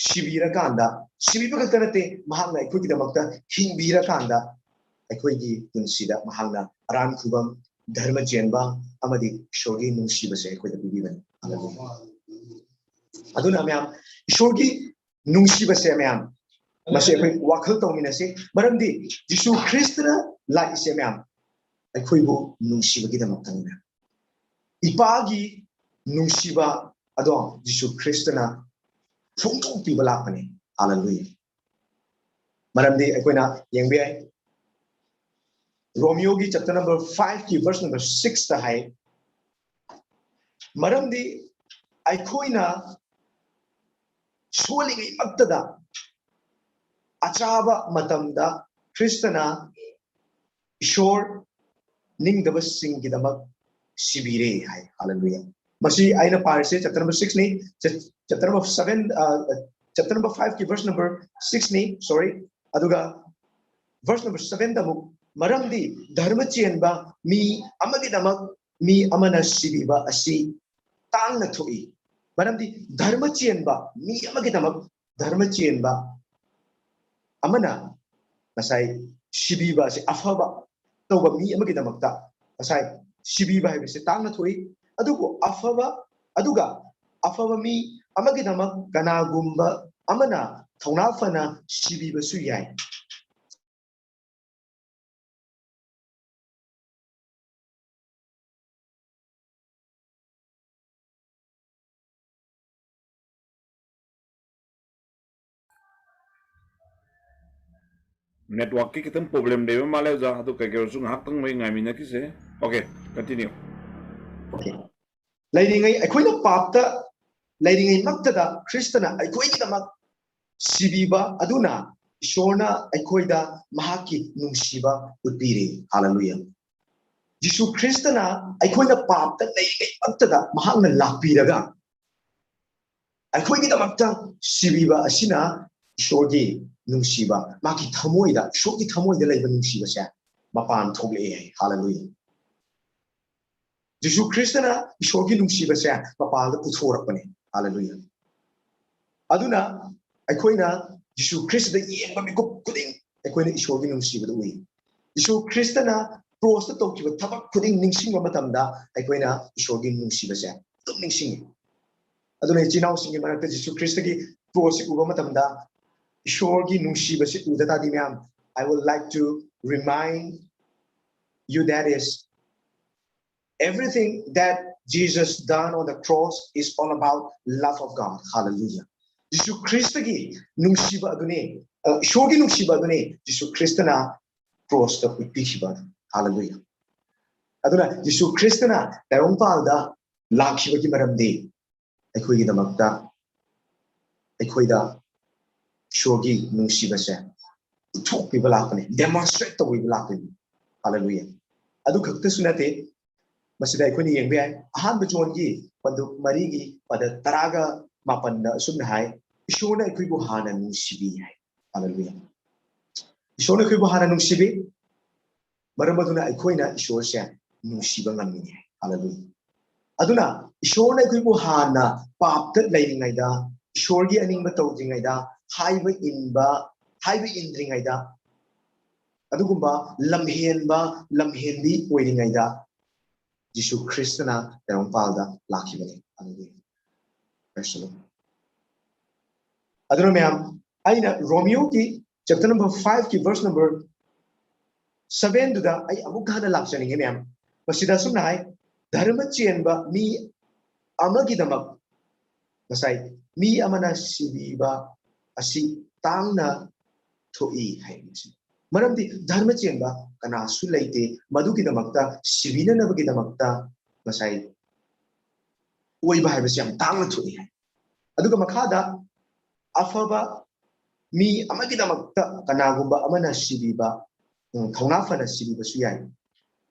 ꯁꯤꯕꯤꯔꯀꯥꯟꯗ, ꯁꯤꯕꯤꯕ ꯈꯛꯇ ꯅꯠꯇꯦ, ꯃꯍꯥꯛꯅ ꯑꯩꯈꯣꯏꯒꯤꯗꯃꯛꯇ ꯍꯤꯡꯕꯤꯔꯀꯥꯟꯗ ꯑꯩꯈꯣꯏꯒꯤ ꯄꯨꯟꯁꯤꯗ ꯃꯍꯥꯛꯅ ꯑꯔꯥꯟ ꯈꯨꯕꯝ, ꯙꯔꯃ ꯆꯦꯟꯕ ꯑꯃꯗꯤ ꯏꯁꯣꯔꯒꯤ ꯅꯨꯡꯁꯤꯕꯁꯦ ꯑꯩꯈꯣꯏꯗ ꯄꯤꯕꯤꯕꯅꯤ꯫ ꯑꯗꯨꯅ ꯃꯌꯥꯝ, ꯏꯁꯣꯔꯒꯤ ꯅꯨꯡꯁꯤꯕꯁꯦ ꯃꯌꯥꯝ, ꯃꯁꯤ ꯑꯩꯈꯣꯏ ꯋꯥꯈꯜ ꯇꯧꯃꯤꯟꯅꯁꯤ꯫ ꯃꯔꯝꯗꯤ ꯖꯤꯁꯨ ꯈ꯭ꯔꯤꯁꯇꯅ ꯂꯥꯛꯏꯁꯦ ꯃꯌꯥꯝ ꯑꯩꯈꯣꯏꯕꯨ ꯅꯨꯡꯁꯤꯕꯒꯤꯗꯃꯛꯇꯅꯤ ꯃꯌꯥꯝ꯫ ꯏꯄꯥꯒꯤ ꯅꯨꯡꯁꯤꯕ ꯑꯗꯣ ꯖꯤꯁꯨ ꯈ꯭ꯔꯤꯁꯇꯅ ꯐꯣꯡꯗꯣꯛꯄꯤꯕ ꯂꯥꯛꯄꯅꯤ꯫ ꯍꯥꯂꯦꯂꯨꯌꯥ꯫ ꯃꯔꯝꯗꯤ ꯑꯩꯈꯣꯏꯅ ꯌꯦꯡꯕ ꯌꯥꯏ, ꯔꯣꯃꯤꯌꯣꯒꯤ chapter number five ꯀꯤ verse number six ꯇ ꯍꯥꯏ, "ꯃꯔꯝꯗꯤ ꯑꯩꯈꯣꯏꯅ ꯁꯣꯜꯂꯤꯉꯩꯃꯛꯇꯗ ꯑꯆꯥꯕ ꯃꯇꯝꯗ ꯈ꯭ꯔꯤꯁꯇꯅ ꯏꯁꯣꯔ ꯅꯤꯡꯗꯕꯁꯤꯡꯒꯤꯗꯃꯛ ꯁꯤꯕꯤꯔꯦ" ꯍꯥꯏ꯫ ꯍꯥꯂꯦꯂꯨꯌꯥ꯫ ꯃꯁꯤ ꯑꯩꯅ ꯄꯥꯔꯤꯁꯦ chapter number six ꯅꯤ, chapter number seven, chapter number five ꯀꯤ verse number six ꯅꯤ, sorry꯫ ꯑꯗꯨꯒ verse number seven ꯗ ꯑꯃꯨꯛ, "ꯃꯔꯝꯗꯤ ꯙꯔꯃ ꯆꯦꯟꯕ ꯃꯤ ꯑꯃꯒꯤꯗꯃꯛ ꯃꯤ ꯑꯃꯅ ꯁꯤꯕꯤꯕ ꯑꯁꯤ ꯇꯥꯡꯅ ꯊꯣꯛꯏ"꯫ ꯃꯔꯝꯗꯤ ꯙꯔꯃ ꯆꯦꯟꯕ ꯃꯤ ꯑꯃꯒꯤꯗꯃꯛ ꯙꯔꯃ ꯆꯦꯟꯕ ꯑꯃꯅ ꯉꯁꯥꯏ ꯁꯤꯕꯤꯕ ꯑꯁꯤ, ꯑꯐꯕ ꯇꯧꯕ ꯃꯤ ꯑꯃꯒꯤꯗꯃꯛꯇ ꯉꯁꯥꯏ ꯁꯤꯕꯤꯕ ꯍꯥꯏꯕꯁꯤ ꯇꯥꯡꯅ ꯊꯣꯛꯏ꯫ ꯑꯗꯨꯕꯨ ꯑꯐꯕ, ꯑꯗꯨꯒ ꯑꯐꯕ ꯃꯤ ꯑꯃꯒꯤꯗꯃꯛ ꯀꯅꯥꯒꯨꯝꯕ ꯑꯃꯅ ꯊꯧꯅꯥ ꯐꯅ ꯁꯤꯕꯤꯕꯁꯨ ꯌꯥꯏ꯫ Network ꯀꯤ ꯈꯤꯇꯪ problem ꯂꯩꯕ ꯃꯥꯜꯂꯦ ꯑꯣꯖꯥ, ꯑꯗꯨ ꯀꯩꯀꯩ ꯑꯣꯏꯔꯁꯨ ꯉꯥꯏꯍꯥꯛꯇꯪ ꯃꯩ ꯉꯥꯏꯃꯤꯟꯅꯈꯤꯁꯦ꯫ Okay, continue. Okay. ꯂꯩꯔꯤꯉꯩ, ꯑꯩꯈꯣꯏꯅ ꯄꯥꯞꯇ ꯂꯩꯔꯤꯉꯩꯃꯛꯇꯗ ꯈ꯭ꯔꯤꯁꯇꯅ ꯑꯩꯈꯣꯏꯒꯤꯗꯃꯛ ꯁꯤꯕꯤꯕ ꯑꯗꯨꯅ ꯏꯁꯣꯔꯅ ꯑꯩꯈꯣꯏꯗ ꯃꯍꯥꯛꯀꯤ ꯅꯨꯡꯁꯤꯕ ꯎꯠꯄꯤꯔꯦ꯫ ꯍꯥꯂꯦꯂꯨꯌꯥ꯫ ꯖꯤꯁꯨ ꯈ꯭ꯔꯤꯁꯇꯅ ꯑꯩꯈꯣꯏꯅ ꯄꯥꯞꯇ ꯂꯩꯔꯤꯉꯩꯃꯛꯇꯗ ꯃꯍꯥꯛꯅ ꯂꯥꯛꯄꯤꯔꯒ ꯑꯩꯈꯣꯏꯒꯤꯗꯃꯛꯇ ꯁꯤꯕꯤꯕ ꯑꯁꯤꯅ ꯏꯁꯣꯔꯒꯤ ꯅꯨꯡꯁꯤꯕ, ꯃꯥꯒꯤ ꯊꯃꯣꯏꯗ, ꯏꯁꯣꯔꯒꯤ ꯊꯃꯣꯏꯗ ꯂꯩꯕ ꯅꯨꯡꯁꯤꯕꯁꯦ ꯃꯄꯥꯟ ꯊꯣꯛꯂꯛꯑꯦ ꯍꯥꯏ꯫ ꯍꯥꯂꯦꯂꯨꯌꯥ꯫ ꯖꯤꯁꯨ ꯈ꯭ꯔꯤꯁꯇꯅ ꯏꯁꯣꯔꯒꯤ ꯅꯨꯡꯁꯤꯕꯁꯦ ꯃꯄꯥꯟꯗ ꯄꯨꯊꯣꯔꯛꯄꯅꯦ꯫ ꯍꯥꯂꯦꯂꯨꯌꯥ꯫ ꯑꯗꯨꯅ ꯑꯩꯈꯣꯏꯅ ꯖꯤꯁꯨ ꯈ꯭ꯔꯤꯁꯇꯗ ꯌꯦꯡꯕ ꯃꯤꯀꯨꯞ ꯈꯨꯗꯤꯡ ꯑꯩꯈꯣꯏꯅ ꯏꯁꯣꯔꯒꯤ ꯅꯨꯡꯁꯤꯕꯗ ꯎꯏ꯫ ꯖꯤꯁꯨ ꯈ꯭ꯔꯤꯁꯇꯅ ꯀ꯭ꯔꯣꯁꯇ ꯇꯧꯈꯤꯕ ꯊꯕꯛ ꯈꯨꯗꯤꯡ ꯅꯤꯡꯁꯤꯡꯕ ꯃꯇꯝꯗ ꯑꯩꯈꯣꯏꯅ ꯏꯁꯣꯔꯒꯤ ꯅꯨꯡꯁꯤꯕꯁꯦ ꯑꯗꯨꯝ ꯅꯤꯡꯁꯤꯡꯉꯤ꯫ ꯑꯗꯨꯅ ꯏꯆꯤꯟ ꯏꯅꯥꯎꯁꯤꯡꯒꯤ ꯃꯔꯛꯇ ꯖꯤꯁꯨ ꯈ꯭ꯔꯤꯁꯇꯒꯤ ꯀ꯭ꯔꯣꯁꯁꯤ ꯎꯕ ꯃꯇꯝꯗ, ꯏꯁꯣꯔꯒꯤ ꯅꯨꯡꯁꯤꯕꯁꯤ ꯎꯗ ꯇꯥꯔꯗꯤ, ꯃꯌꯥꯝ, I would like to remind you that is everything that Jesus done on the cross is all about love of God. Hallelujah. ꯖꯤꯁꯨ ꯈ꯭ꯔꯤꯁꯇꯒꯤ ꯅꯨꯡꯁꯤꯕ ꯑꯗꯨꯅꯤ, ꯑ, ꯏꯁꯣꯔꯒꯤ ꯅꯨꯡꯁꯤꯕ ꯑꯗꯨꯅꯤ ꯖꯤꯁꯨ ꯈ꯭ꯔꯤꯁꯇꯅ ꯀ꯭ꯔꯣꯁꯇ ꯎꯠꯄꯤꯈꯤꯕ ꯑꯗꯨ꯫ ꯍꯥꯂꯦꯂꯨꯌꯥ꯫ ꯑꯗꯨꯅ ꯖꯤꯁꯨ ꯈ꯭ꯔꯤꯁꯇꯅ ꯇꯥꯏꯕꯪꯄꯥꯜꯗ ꯂꯥꯛꯈꯤꯕꯒꯤ ꯃꯔꯝꯗꯤ ꯑꯩꯈꯣꯏꯒꯤꯗꯃꯛꯇ, ꯑꯩꯈꯣꯏꯗ ꯏꯁꯣꯔꯒꯤ ꯅꯨꯡꯁꯤꯕꯁꯦ ꯎꯠꯊꯣꯛꯄꯤꯕ ꯂꯥꯛꯄꯅꯤ, ꯗꯦꯃꯣꯟꯁꯇ꯭ꯔꯦꯠ ꯇꯧꯕꯤꯕ ꯂꯥꯛꯄꯅꯤ꯫ ꯍꯥꯂꯦꯂꯨꯌꯥ꯫ ꯑꯗꯨ ꯈꯛꯇꯁꯨ ꯅꯠꯇꯦ, ꯃꯁꯤꯗ ꯑꯩꯈꯣꯏꯅ ꯌꯦꯡꯕ ꯌꯥꯏ, ꯑꯍꯥꯟꯕ ꯖꯣꯟꯒꯤ ꯄꯟꯗꯨꯞ ꯃꯔꯤꯒꯤ ꯄꯗ ꯇꯔꯥꯒ ꯃꯥꯄꯟꯗ ꯑꯁꯨꯝꯅ ꯍꯥꯏ, "ꯏꯁꯣꯔꯅ ꯑꯩꯈꯣꯏꯕꯨ ꯍꯥꯟꯅ ꯅꯨꯡꯁꯤꯕꯤ" ꯍꯥꯏ꯫ ꯍꯥꯂꯦꯂꯨꯌꯥ꯫ ꯏꯁꯣꯔꯅ ꯑꯩꯈꯣꯏꯕꯨ ꯍꯥꯟꯅ ꯅꯨꯡꯁꯤꯕꯤ꯫ ꯃꯔꯝ ꯑꯗꯨꯅ ꯑꯩꯈꯣꯏꯅ ꯏꯁꯣꯔꯁꯦ ꯅꯨꯡꯁꯤꯕ ꯉꯝꯃꯤꯅꯦ꯫ ꯍꯥꯂꯦꯂꯨꯌꯥ꯫ ꯑꯗꯨꯅ ꯏꯁꯣꯔꯅ ꯑꯩꯈꯣꯏꯕꯨ ꯍꯥꯟꯅ ꯄꯥꯞꯇ ꯂꯩꯔꯤꯉꯩꯗ, ꯏꯁꯣꯔꯒꯤ ꯑꯅꯤꯡꯕ ꯇꯧꯗ꯭ꯔꯤꯉꯩꯗ, ꯍꯥꯏꯕ ꯏꯟꯕ, ꯍꯥꯏꯕ ꯏꯟꯗ꯭ꯔꯤꯉꯩꯗ, ꯑꯗꯨꯒꯨꯝꯕ ꯂꯝꯍꯦꯟꯕ, ꯂꯝꯍꯦꯟꯕꯤ ꯑꯣꯏꯔꯤꯉꯩꯗ ꯖꯤꯁꯨ ꯈ꯭ꯔꯤꯁꯇꯅ ꯇꯥꯏꯕꯪꯄꯥꯜꯗ ꯂꯥꯛꯈꯤꯕꯅꯤ꯫ ꯍꯥꯂꯦꯂꯨꯌꯥ꯫ Praise the Lord. ꯑꯗꯨꯅ ꯃꯌꯥꯝ, ꯑꯩꯅ ꯔꯣꯃꯤꯌꯣꯒꯤ chapter number five ꯀꯤ verse number seven ꯗꯨꯗ ꯑꯩ ꯑꯃꯨꯛ ꯍꯟꯅ ꯂꯥꯛꯆꯅꯤꯡꯉꯦ ꯃꯌꯥꯝ꯫ ꯃꯁꯤꯗ ꯑꯁꯨꯝꯅ ꯍꯥꯏ, "ꯙꯔꯃ ꯆꯦꯟꯕ ꯃꯤ ꯑꯃꯒꯤꯗꯃꯛ, ꯉꯁꯥꯏ, ꯃꯤ ꯑꯃꯅ ꯁꯤꯕꯤꯕ ꯑꯁꯤ ꯇꯥꯡꯅ ꯊꯣꯛꯏ" ꯍꯥꯏ꯫ ꯃꯔꯝꯗꯤ ꯙꯔꯃ ꯆꯦꯟꯕ ꯀꯅꯥꯁꯨ ꯂꯩꯇꯦ, ꯃꯗꯨꯒꯤꯗꯃꯛꯇ, ꯁꯤꯕꯤꯅꯅꯕꯒꯤꯗꯃꯛꯇ, ꯉꯁꯥꯏ, ꯑꯣꯏꯕ ꯍꯥꯏꯕꯁꯤ ꯌꯥꯝ ꯇꯥꯡꯅ ꯊꯣꯛꯏ ꯍꯥꯏ꯫ ꯑꯗꯨꯒ ꯃꯈꯥꯗ, "ꯑꯐꯕ ꯃꯤ ꯑꯃꯒꯤꯗꯃꯛꯇ ꯀꯅꯥꯒꯨꯝꯕ ꯑꯃꯅ ꯁꯤꯕꯤꯕ, ꯎꯝ, ꯊꯧꯅꯥ ꯐꯅ ꯁꯤꯕꯤꯕꯁꯨ ꯌꯥꯏ"꯫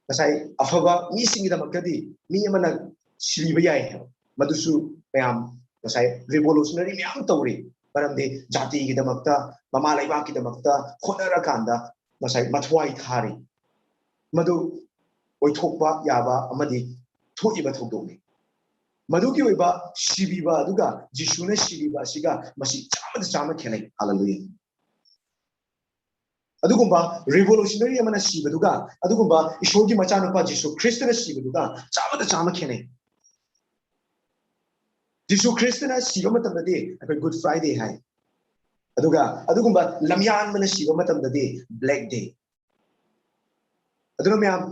ꯉꯁꯥꯏ, ꯑꯐꯕ ꯃꯤꯁꯤꯡꯒꯤꯗꯃꯛꯇꯗꯤ ꯃꯤ ꯑꯃꯅ ꯁꯤꯕꯤꯕ ꯌꯥꯏ ꯍꯥꯏꯕ, ꯃꯗꯨꯁꯨ ꯃꯌꯥꯝ, ꯉꯁꯥꯏ, ꯔꯤꯚꯣꯂꯨꯁꯅꯔꯤ ꯃꯌꯥꯝ ꯇꯧꯔꯤ꯫ ꯃꯔꯝꯗꯤ ꯖꯥꯇꯤꯒꯤꯗꯃꯛꯇ, ꯃꯃꯥ ꯂꯩꯕꯥꯛꯀꯤꯗꯃꯛꯇ ꯍꯣꯠꯅꯔꯀꯥꯟꯗ ꯉꯁꯥꯏ ꯃꯊ꯭ꯋꯥꯏ ꯊꯥꯔꯤ꯫ ꯃꯗꯨ ꯑꯣꯏꯊꯣꯛꯄ ꯌꯥꯕ ꯑꯃꯗꯤ ꯊꯣꯛꯏꯕ ꯊꯧꯗꯣꯛꯅꯤ꯫ ꯃꯗꯨꯒꯤ ꯑꯣꯏꯕ ꯁꯤꯕꯤꯕ ꯑꯗꯨꯒ ꯖꯤꯁꯨꯅ ꯁꯤꯕꯤꯕ ꯑꯁꯤꯒ ꯃꯁꯤ ꯆꯥꯝꯃꯗ ꯆꯥꯝꯃ ꯈꯦꯠꯅꯩ꯫ ꯍꯥꯂꯦꯂꯨꯌꯥ꯫ ꯑꯗꯨꯒꯨꯝꯕ ꯔꯤꯚꯣꯂꯨꯁꯅꯔꯤ ꯑꯃꯅ ꯁꯤꯕꯗꯨꯒ ꯑꯗꯨꯒꯨꯝꯕ ꯏꯁꯣꯔꯒꯤ ꯃꯆꯥꯅꯨꯄꯥ ꯖꯤꯁꯨ ꯈ꯭ꯔꯤꯁꯇꯅ ꯁꯤꯕꯗꯨꯒ ꯆꯥꯝꯃꯗ ꯆꯥꯝꯃ ꯈꯦꯠꯅꯩ꯫ ꯖꯤꯁꯨ ꯈ꯭ꯔꯤꯁꯇꯅ ꯁꯤꯕ ꯃꯇꯝꯗꯗꯤ ꯑꯩꯈꯣꯏ ꯒꯨꯗ ꯐ꯭ꯔꯥꯏꯗꯦ ꯍꯥꯏ꯫ ꯑꯗꯨꯒ ꯑꯗꯨꯒꯨꯝꯕ ꯂꯝꯌꯥꯟꯕꯅ ꯁꯤꯕ ꯃꯇꯝꯗꯗꯤ ꯕ꯭ꯂꯦꯛ ꯗꯦ꯫ ꯑꯗꯨꯅ ꯃꯌꯥꯝ,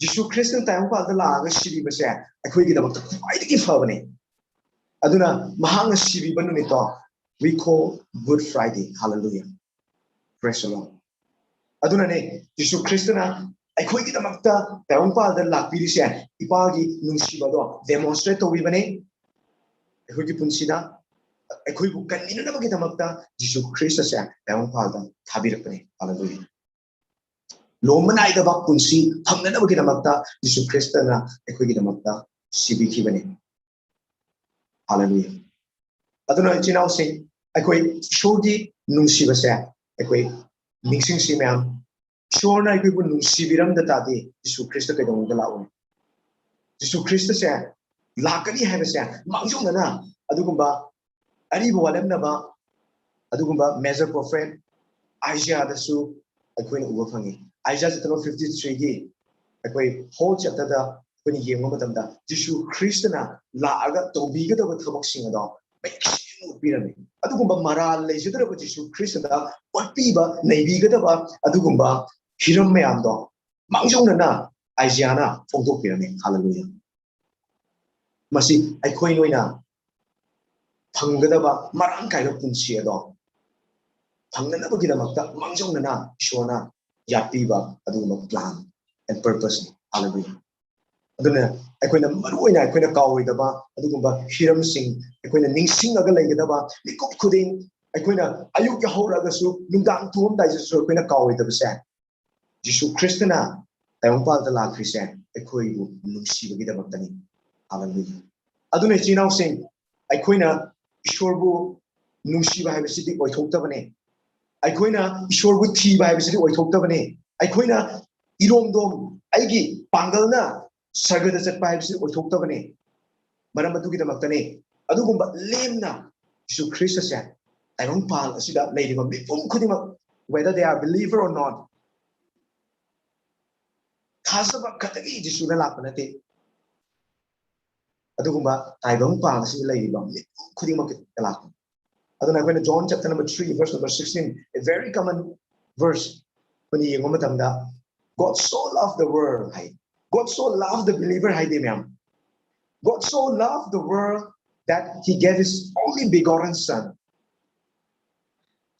ꯖꯤꯁꯨ ꯈ꯭ꯔꯤꯁꯇꯅ ꯇꯥꯏꯕꯪꯄꯥꯜꯗ ꯂꯥꯛꯑꯒ ꯁꯤꯕꯤꯕꯁꯦ ꯑꯩꯈꯣꯏꯒꯤꯗꯃꯛꯇ ꯈ꯭ꯋꯥꯏꯗꯒꯤ ꯐꯕꯅꯦ꯫ ꯑꯗꯨꯅ ꯃꯍꯥꯛꯅ ꯁꯤꯕꯤꯕ ꯅꯨꯃꯤꯠꯇꯣ we call Good Friday. Hallelujah. Praise the Lord. ꯑꯗꯨꯅꯅꯦ ꯖꯤꯁꯨ ꯈ꯭ꯔꯤꯁꯇꯅ ꯑꯩꯈꯣꯏꯒꯤꯗꯃꯛꯇ ꯇꯥꯏꯕꯪꯄꯥꯜꯗ ꯂꯥꯛꯄꯤꯔꯤꯁꯦ, ꯏꯄꯥꯒꯤ ꯅꯨꯡꯁꯤꯕꯗꯣ ꯗꯦꯃꯣꯟꯁꯇ꯭ꯔꯦꯠ ꯇꯧꯕꯤꯕꯅꯦ꯫ ꯑꯩꯈꯣꯏꯒꯤ ꯄꯨꯟꯁꯤꯗ ꯑꯩꯈꯣꯏꯕꯨ ꯀꯟꯕꯤꯅꯅꯕꯒꯤꯗꯃꯛꯇ ꯖꯤꯁꯨ ꯈ꯭ꯔꯤꯁꯇꯁꯦ ꯇꯥꯏꯕꯪꯄꯥꯜꯗ ꯊꯥꯕꯤꯔꯛꯄꯅꯦ꯫ ꯍꯥꯂꯦꯂꯨꯌꯥ꯫ ꯂꯣꯝꯕ ꯅꯥꯏꯗꯕ ꯄꯨꯟꯁꯤ ꯐꯪꯅꯅꯕꯒꯤꯗꯃꯛꯇ ꯖꯤꯁꯨ ꯈ꯭ꯔꯤꯁꯇꯅ ꯑꯩꯈꯣꯏꯒꯤꯗꯃꯛꯇ ꯁꯤꯕꯤꯈꯤꯕꯅꯤ꯫ ꯍꯥꯂꯦꯂꯨꯌꯥ꯫ ꯑꯗꯨꯅ ꯏꯆꯤꯟ ꯏꯅꯥꯎꯁꯤꯡ, ꯑꯩꯈꯣꯏ ꯏꯁꯣꯔꯒꯤ ꯅꯨꯡꯁꯤꯕꯁꯦ ꯑꯩꯈꯣꯏ ꯅꯤꯡꯁꯤꯡꯁꯤ ꯃꯌꯥꯝ꯫ ꯏꯁꯣꯔꯅ ꯑꯩꯈꯣꯏꯕꯨ ꯅꯨꯡꯁꯤꯕꯤꯔꯝꯗ ꯇꯥꯔꯗꯤ ꯖꯤꯁꯨ ꯈ꯭ꯔꯤꯁꯇ ꯀꯩꯗꯧꯅꯨꯡꯗ ꯂꯥꯛꯑꯣꯏ꯫ ꯖꯤꯁꯨ ꯈ꯭ꯔꯤꯁꯇꯁꯦ ꯂꯥꯛꯀꯅꯤ ꯍꯥꯏꯕꯁꯦ ꯃꯥꯡꯖꯧꯅꯅ ꯑꯗꯨꯒꯨꯝꯕ ꯑꯔꯤꯕ ꯋꯥꯠꯂꯝꯅꯕ ꯑꯗꯨꯒꯨꯝꯕ ꯃꯦꯖꯔ ꯄ꯭ꯔꯣꯐꯦꯠ ꯑꯥꯏꯖꯤꯌꯥꯗꯁꯨ ꯑꯩꯈꯣꯏꯅ ꯎꯕ ꯐꯪꯉꯤ꯫ ꯑꯥꯏꯖꯤꯌꯥ ꯆꯦꯞꯇꯔ ꯐꯤꯐꯇꯤ ꯊ꯭ꯔꯤꯒꯤ ꯑꯩꯈꯣꯏ ꯍꯣꯜ ꯆꯦꯞꯇꯔꯗ ꯑꯩꯈꯣꯏꯅ ꯌꯦꯡꯕ ꯃꯇꯝꯗ ꯖꯤꯁꯨ ꯈ꯭ꯔꯤꯁꯇꯅ ꯂꯥꯛꯑꯒ ꯇꯧꯕꯤꯒꯗꯕ ꯊꯕꯛꯁꯤꯡ ꯑꯗꯣ ꯃꯌꯦꯛ ꯁꯦꯡꯅ ꯎꯠꯄꯤꯔꯝꯃꯤ꯫ ꯑꯗꯨꯒꯨꯝꯕ ꯃꯔꯥꯜ ꯂꯩꯖꯗ꯭ꯔꯕ ꯖꯤꯁꯨ ꯈ꯭ꯔꯤꯁꯇꯗ ꯑꯣꯠꯄꯤꯕ ꯅꯩꯕꯤꯒꯗꯕ ꯑꯗꯨꯒꯨꯝꯕ ꯍꯤꯔꯝ ꯃꯌꯥꯝꯗꯣ ꯃꯥꯡꯖꯧꯅꯅ ꯑꯥꯏꯖꯤꯌꯥꯅ ꯐꯣꯡꯗꯣꯛꯄꯤꯔꯝꯃꯤ꯫ ꯍꯥꯂꯦꯂꯨꯌꯥ꯫ ꯃꯁꯤ ꯑꯩꯈꯣꯏ ꯅꯣꯏꯅ ꯐꯪꯒꯗꯕ ꯃꯔꯥꯡ ꯀꯥꯏꯕ ꯄꯨꯟꯁꯤ ꯑꯗꯣ ꯐꯪꯅꯅꯕꯒꯤꯗꯃꯛꯇ ꯃꯥꯡꯖꯧꯅꯅ ꯏꯁꯣꯔꯅ ꯌꯥꯠꯄꯤꯕ ꯑꯗꯨꯒꯨꯝꯕ plan and purpose ꯅꯤ꯫ ꯍꯥꯂꯦꯂꯨꯌꯥ꯫ ꯑꯗꯨꯅ ꯑꯩꯈꯣꯏꯅ ꯃꯔꯨ ꯑꯣꯏꯅ ꯑꯩꯈꯣꯏꯅ ꯀꯥꯎꯔꯣꯏꯗꯕ ꯑꯗꯨꯒꯨꯝꯕ ꯍꯤꯔꯝꯁꯤꯡ ꯑꯩꯈꯣꯏꯅ ꯅꯤꯡꯁꯤꯡꯉꯒ ꯂꯩꯒꯗꯕ, ꯃꯤꯀꯨꯞ ꯈꯨꯗꯤꯡ ꯑꯩꯈꯣꯏꯅ ꯑꯌꯨꯛ ꯌꯥꯍꯧꯔꯛꯑꯒꯁꯨ ꯅꯨꯡꯗꯥꯡ ꯇꯨꯝꯃꯝꯗꯥꯏꯗꯁꯨ ꯑꯩꯈꯣꯏꯅ ꯀꯥꯎꯔꯣꯏꯗꯕꯁꯦ, ꯖꯤꯁꯨ ꯈ꯭ꯔꯤꯁꯇꯅ ꯇꯥꯏꯕꯪꯄꯥꯜꯗ ꯂꯥꯛꯈ꯭ꯔꯤꯁꯦ ꯑꯩꯈꯣꯏꯕꯨ ꯅꯨꯡꯁꯤꯕꯒꯤꯗꯃꯛꯇꯅꯤ꯫ ꯍꯥꯂꯦꯂꯨꯌꯥ꯫ ꯑꯗꯨꯅ ꯏꯆꯤꯟ ꯏꯅꯥꯎꯁꯤꯡ, ꯑꯩꯈꯣꯏꯅ ꯏꯁꯣꯔꯕꯨ ꯅꯨꯡꯁꯤꯕ ꯍꯥꯏꯕꯁꯤꯗꯤ ꯑꯣꯏꯊꯣꯛꯇꯕꯅꯦ꯫ ꯑꯩꯈꯣꯏꯅ ꯏꯁꯣꯔꯕꯨ ꯊꯤꯕ ꯍꯥꯏꯕꯁꯤꯗꯤ ꯑꯣꯏꯊꯣꯛꯇꯕꯅꯦ꯫ ꯑꯩꯈꯣꯏꯅ ꯏꯔꯣꯝꯗꯣꯝ ꯑꯩꯒꯤ ꯄꯥꯡꯒꯜꯅ ꯁꯔꯒꯗ ꯆꯠꯄ ꯍꯥꯏꯕꯁꯤꯗꯤ ꯑꯣꯏꯊꯣꯛꯇꯕꯅꯦ꯫ ꯃꯔꯝ ꯑꯗꯨꯒꯤꯗꯃꯛꯇꯅꯦ ꯑꯗꯨꯒꯨꯝꯕ ꯂꯦꯝꯅ ꯖꯤꯁꯨ ꯈ꯭ꯔꯤꯁꯇꯁꯦ ꯇꯥꯏꯕꯪꯄꯥꯜ ꯑꯁꯤꯗ ꯂꯩꯔꯤꯕ ꯃꯤꯄꯨꯝ ꯈꯨꯗꯤꯡꯃꯛ, whether they are believer or not, ꯊꯥꯖꯕ ꯈꯛꯇꯒꯤ ꯖꯤꯁꯨꯅ ꯂꯥꯛꯄ ꯅꯠꯇꯦ꯫ ꯑꯗꯨꯒꯨꯝꯕ ꯇꯥꯏꯕꯪꯄꯥꯜ ꯑꯁꯤꯗ ꯂꯩꯔꯤꯕ ꯃꯤꯄꯨꯝ ꯈꯨꯗꯤꯡꯃꯛꯀꯤꯗꯃꯛꯇ ꯂꯥꯛꯄꯅꯤ꯫ ꯑꯗꯨꯅ ꯑꯩꯈꯣꯏꯅ John chapter number three, verse number sixteen, a very common verse, ꯑꯩꯈꯣꯏꯅ ꯌꯦꯡꯕ ꯃꯇꯝꯗ, "God so loved the world" high. "God so loved the believer" ꯍꯥꯏꯗꯦ ꯃꯌꯥꯝ꯫ "God so loved the world that he gave his only begotten son,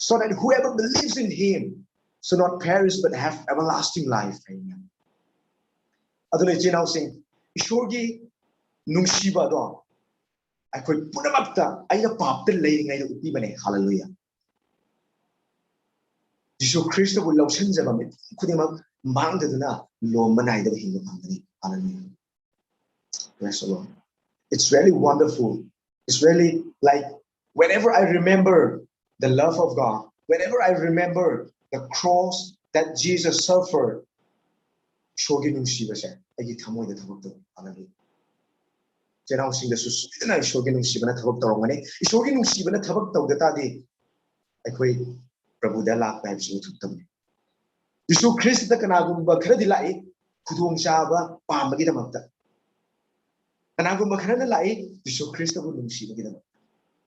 so that whoever believes in him shall not perish but have everlasting life" ꯍꯥꯏ ꯃꯌꯥꯝ꯫ ꯑꯗꯨꯅ ꯏꯆꯤꯟ ꯏꯅꯥꯎꯁꯤꯡ, ꯏꯁꯣꯔꯒꯤ ꯅꯨꯡꯁꯤꯕ ꯑꯗꯣ ꯑꯩꯈꯣꯏ ꯄꯨꯝꯅꯃꯛꯇ, ꯑꯩꯅ ꯄꯥꯞꯇ ꯂꯩꯔꯤꯉꯩꯗ ꯎꯠꯄꯤꯕꯅꯦ꯫ ꯍꯥꯂꯦꯂꯨꯌꯥ꯫ ꯖꯤꯁꯨ ꯈ꯭ꯔꯤꯁꯇꯕꯨ ꯂꯧꯁꯤꯟꯖꯕ ꯃꯤꯄꯨꯝ ꯈꯨꯗꯤꯡꯃꯛ ꯃꯥꯡꯗꯗꯨꯅ ꯂꯣꯝꯕ ꯅꯥꯏꯗꯕ ꯍꯤꯡꯕ ꯐꯪꯒꯅꯤ꯫ Hallelujah. Praise the Lord. It's really wonderful. It's really like, whenever I remember the love of God, whenever I remember the cross that Jesus suffered, ꯏꯁꯣꯔꯒꯤ ꯅꯨꯡꯁꯤꯕꯁꯦ ꯑꯩꯒꯤ ꯊꯃꯣꯏꯗ ꯊꯕꯛ ꯇꯧꯏ꯫ Hallelujah. ꯆꯦꯅꯥꯎꯁꯤꯡꯗꯁꯨ ꯁꯣꯏꯗꯅ ꯏꯁꯣꯔꯒꯤ ꯅꯨꯡꯁꯤꯕꯅ ꯊꯕꯛ ꯇꯧꯔꯝꯒꯅꯤ꯫ ꯏꯁꯣꯔꯒꯤ ꯅꯨꯡꯁꯤꯕꯅ ꯊꯕꯛ ꯇꯧꯗ ꯇꯥꯔꯗꯤ ꯑꯩꯈꯣꯏ ꯄ꯭ꯔꯚꯨꯗ ꯂꯥꯛꯄ ꯍꯥꯏꯕꯁꯤ ꯑꯣꯏꯊꯣꯛꯇꯕꯅꯤ꯫ ꯖꯤꯁꯨ ꯈ꯭ꯔꯤꯁꯇꯗ ꯀꯅꯥꯒꯨꯝꯕ ꯈꯔꯗꯤ ꯂꯥꯛꯏ ꯈꯨꯗꯣꯡꯆꯥꯕ ꯄꯥꯝꯕꯒꯤꯗꯃꯛꯇ꯫ ꯀꯅꯥꯒꯨꯝꯕ ꯈꯔꯅ ꯂꯥꯛꯏ ꯖꯤꯁꯨ ꯈ꯭ꯔꯤꯁꯇꯕꯨ ꯅꯨꯡꯁꯤꯕꯒꯤꯗꯃꯛꯇ꯫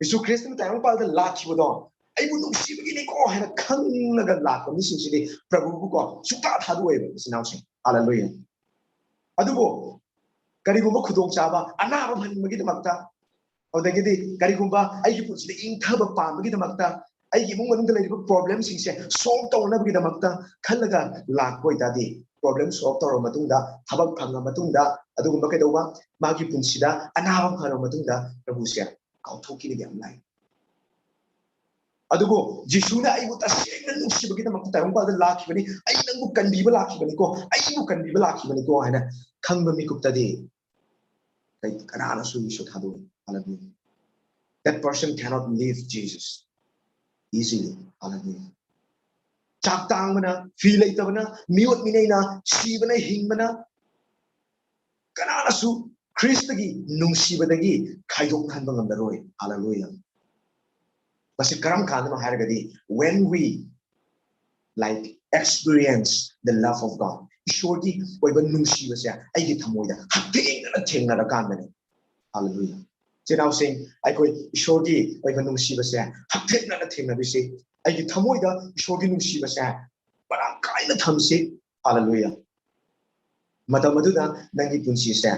ꯖꯤꯁꯨ ꯈ꯭ꯔꯤꯁꯇꯅ ꯇꯥꯏꯕꯪꯄꯥꯜꯗ ꯂꯥꯛꯈꯤꯕꯗꯣ ꯑꯩꯕꯨ ꯅꯨꯡꯁꯤꯕꯒꯤꯅꯤꯀꯣ ꯍꯥꯏꯅ ꯈꯪꯂꯒ ꯂꯥꯛꯄ ꯃꯤꯁꯤꯡꯁꯤꯗꯤ ꯄ꯭ꯔꯚꯨꯕꯨꯀꯣ ꯁꯨꯡꯊꯥ ꯊꯥꯗꯣꯛꯑꯣꯏꯕ, ꯏꯆꯤꯟ ꯏꯅꯥꯎꯁꯤꯡ꯫ ꯍꯥꯂꯦꯂꯨꯌꯥ꯫ ꯑꯗꯨꯕꯨ ꯀꯔꯤꯒꯨꯝꯕ ꯈꯨꯗꯣꯡꯆꯥꯕ, ꯑꯅꯥꯕ ꯐꯍꯟꯕꯒꯤꯗꯃꯛꯇ, ꯑꯗꯨꯗꯒꯤꯗꯤ ꯀꯔꯤꯒꯨꯝꯕ ꯑꯩꯒꯤ ꯄꯨꯟꯁꯤꯗ ꯏꯪꯊꯕ ꯄꯥꯝꯕꯒꯤꯗꯃꯛꯇ, ꯑꯩꯒꯤ ꯏꯃꯨꯡ ꯃꯅꯨꯡꯗ ꯂꯩꯔꯤꯕ ꯄ꯭ꯔꯣꯕ꯭ꯂꯦꯝꯁꯤꯡꯁꯦ ꯁꯣꯜꯕ ꯇꯧꯅꯕꯒꯤꯗꯃꯛꯇ ꯈꯜꯂꯒ ꯂꯥꯛꯄ ꯑꯣꯏꯇꯥꯔꯗꯤ, ꯄ꯭ꯔꯣꯕ꯭ꯂꯦꯝ ꯁꯣꯜꯕ ꯇꯧꯔꯕ ꯃꯇꯨꯡꯗ, ꯊꯕꯛ ꯐꯪꯉ ꯃꯇꯨꯡꯗ, ꯑꯗꯨꯒꯨꯝꯕ ꯀꯩꯗꯧꯕ, ꯃꯥꯒꯤ ꯄꯨꯟꯁꯤꯗ ꯑꯅꯥꯕ ꯐꯔꯕ ꯃꯇꯨꯡꯗ ꯄ꯭ꯔꯚꯨꯁꯦ ꯀꯥꯎꯊꯣꯛꯈꯤꯕꯗꯤ ꯌꯥꯝ ꯂꯥꯏ꯫ ꯑꯗꯨꯕꯨ ꯖꯤꯁꯨꯅ ꯑꯩꯕꯨ ꯇꯁꯦꯡꯅ ꯅꯨꯡꯁꯤꯕꯒꯤꯗꯃꯛꯇ ꯇꯥꯏꯕꯪꯄꯥꯜꯗ ꯂꯥꯛꯈꯤꯕꯅꯤ, "ꯑꯩ ꯅꯪꯕꯨ ꯀꯟꯕꯤꯕ ꯂꯥꯛꯈꯤꯕꯅꯤꯀꯣ, ꯑꯩꯕꯨ ꯀꯟꯕꯤꯕ ꯂꯥꯛꯈꯤꯕꯅꯤꯀꯣ" ꯍꯥꯏꯅ ꯈꯪꯕ ꯃꯤꯀꯨꯞꯇꯗꯤ ꯀꯩ-, ꯀꯅꯥꯅꯁꯨ ꯖꯤꯁꯨ ꯊꯥꯗꯣꯛꯑꯣꯏ꯫ Hallelujah. That person cannot leave Jesus easily. Hallelujah. ꯆꯥꯛ ꯇꯥꯡꯕꯅ, ꯐꯤ ꯂꯩꯇꯕꯅ, ꯃꯤꯑꯣꯠ ꯃꯤꯅꯩꯅ, ꯁꯤꯕꯅ, ꯍꯤꯡꯕꯅ, ꯀꯅꯥꯅꯁꯨ ꯈ꯭ꯔꯤꯁꯇꯒꯤ ꯅꯨꯡꯁꯤꯕꯗꯒꯤ ꯈꯥꯏꯗꯣꯛꯅꯍꯟꯕ ꯉꯝꯂꯔꯣꯏ꯫ Hallelujah. ꯃꯁꯤ ꯀꯔꯝ ꯀꯥꯟꯗꯅꯣ ꯍꯥꯏꯔꯒꯗꯤ, when we, like, experience the love of God, ꯏꯁꯣꯔꯒꯤ ꯑꯣꯏꯕ ꯅꯨꯡꯁꯤꯕꯁꯦ ꯑꯩꯒꯤ ꯊꯃꯣꯏꯗ ꯍꯛꯊꯦꯡꯅꯅ ꯊꯦꯡꯅꯔꯀꯥꯟꯗꯅꯦ꯫ Hallelujah. ꯏꯆꯤꯟ ꯏꯅꯥꯎꯁꯤꯡ, ꯑꯩꯈꯣꯏ ꯏꯁꯣꯔꯒꯤ ꯑꯣꯏꯕ ꯅꯨꯡꯁꯤꯕꯁꯦ ꯍꯛꯊꯦꯡꯅꯅ ꯊꯦꯡꯅꯕꯤꯁꯤ꯫ ꯑꯩꯒꯤ ꯊꯃꯣꯏꯗ ꯏꯁꯣꯔꯒꯤ ꯅꯨꯡꯁꯤꯕꯁꯦ ꯃꯔꯥꯡ ꯀꯥꯏꯅ ꯊꯝꯁꯤ꯫ Hallelujah. ꯃꯇꯝ ꯑꯗꯨꯗ ꯅꯪꯒꯤ ꯄꯨꯟꯁꯤꯁꯦ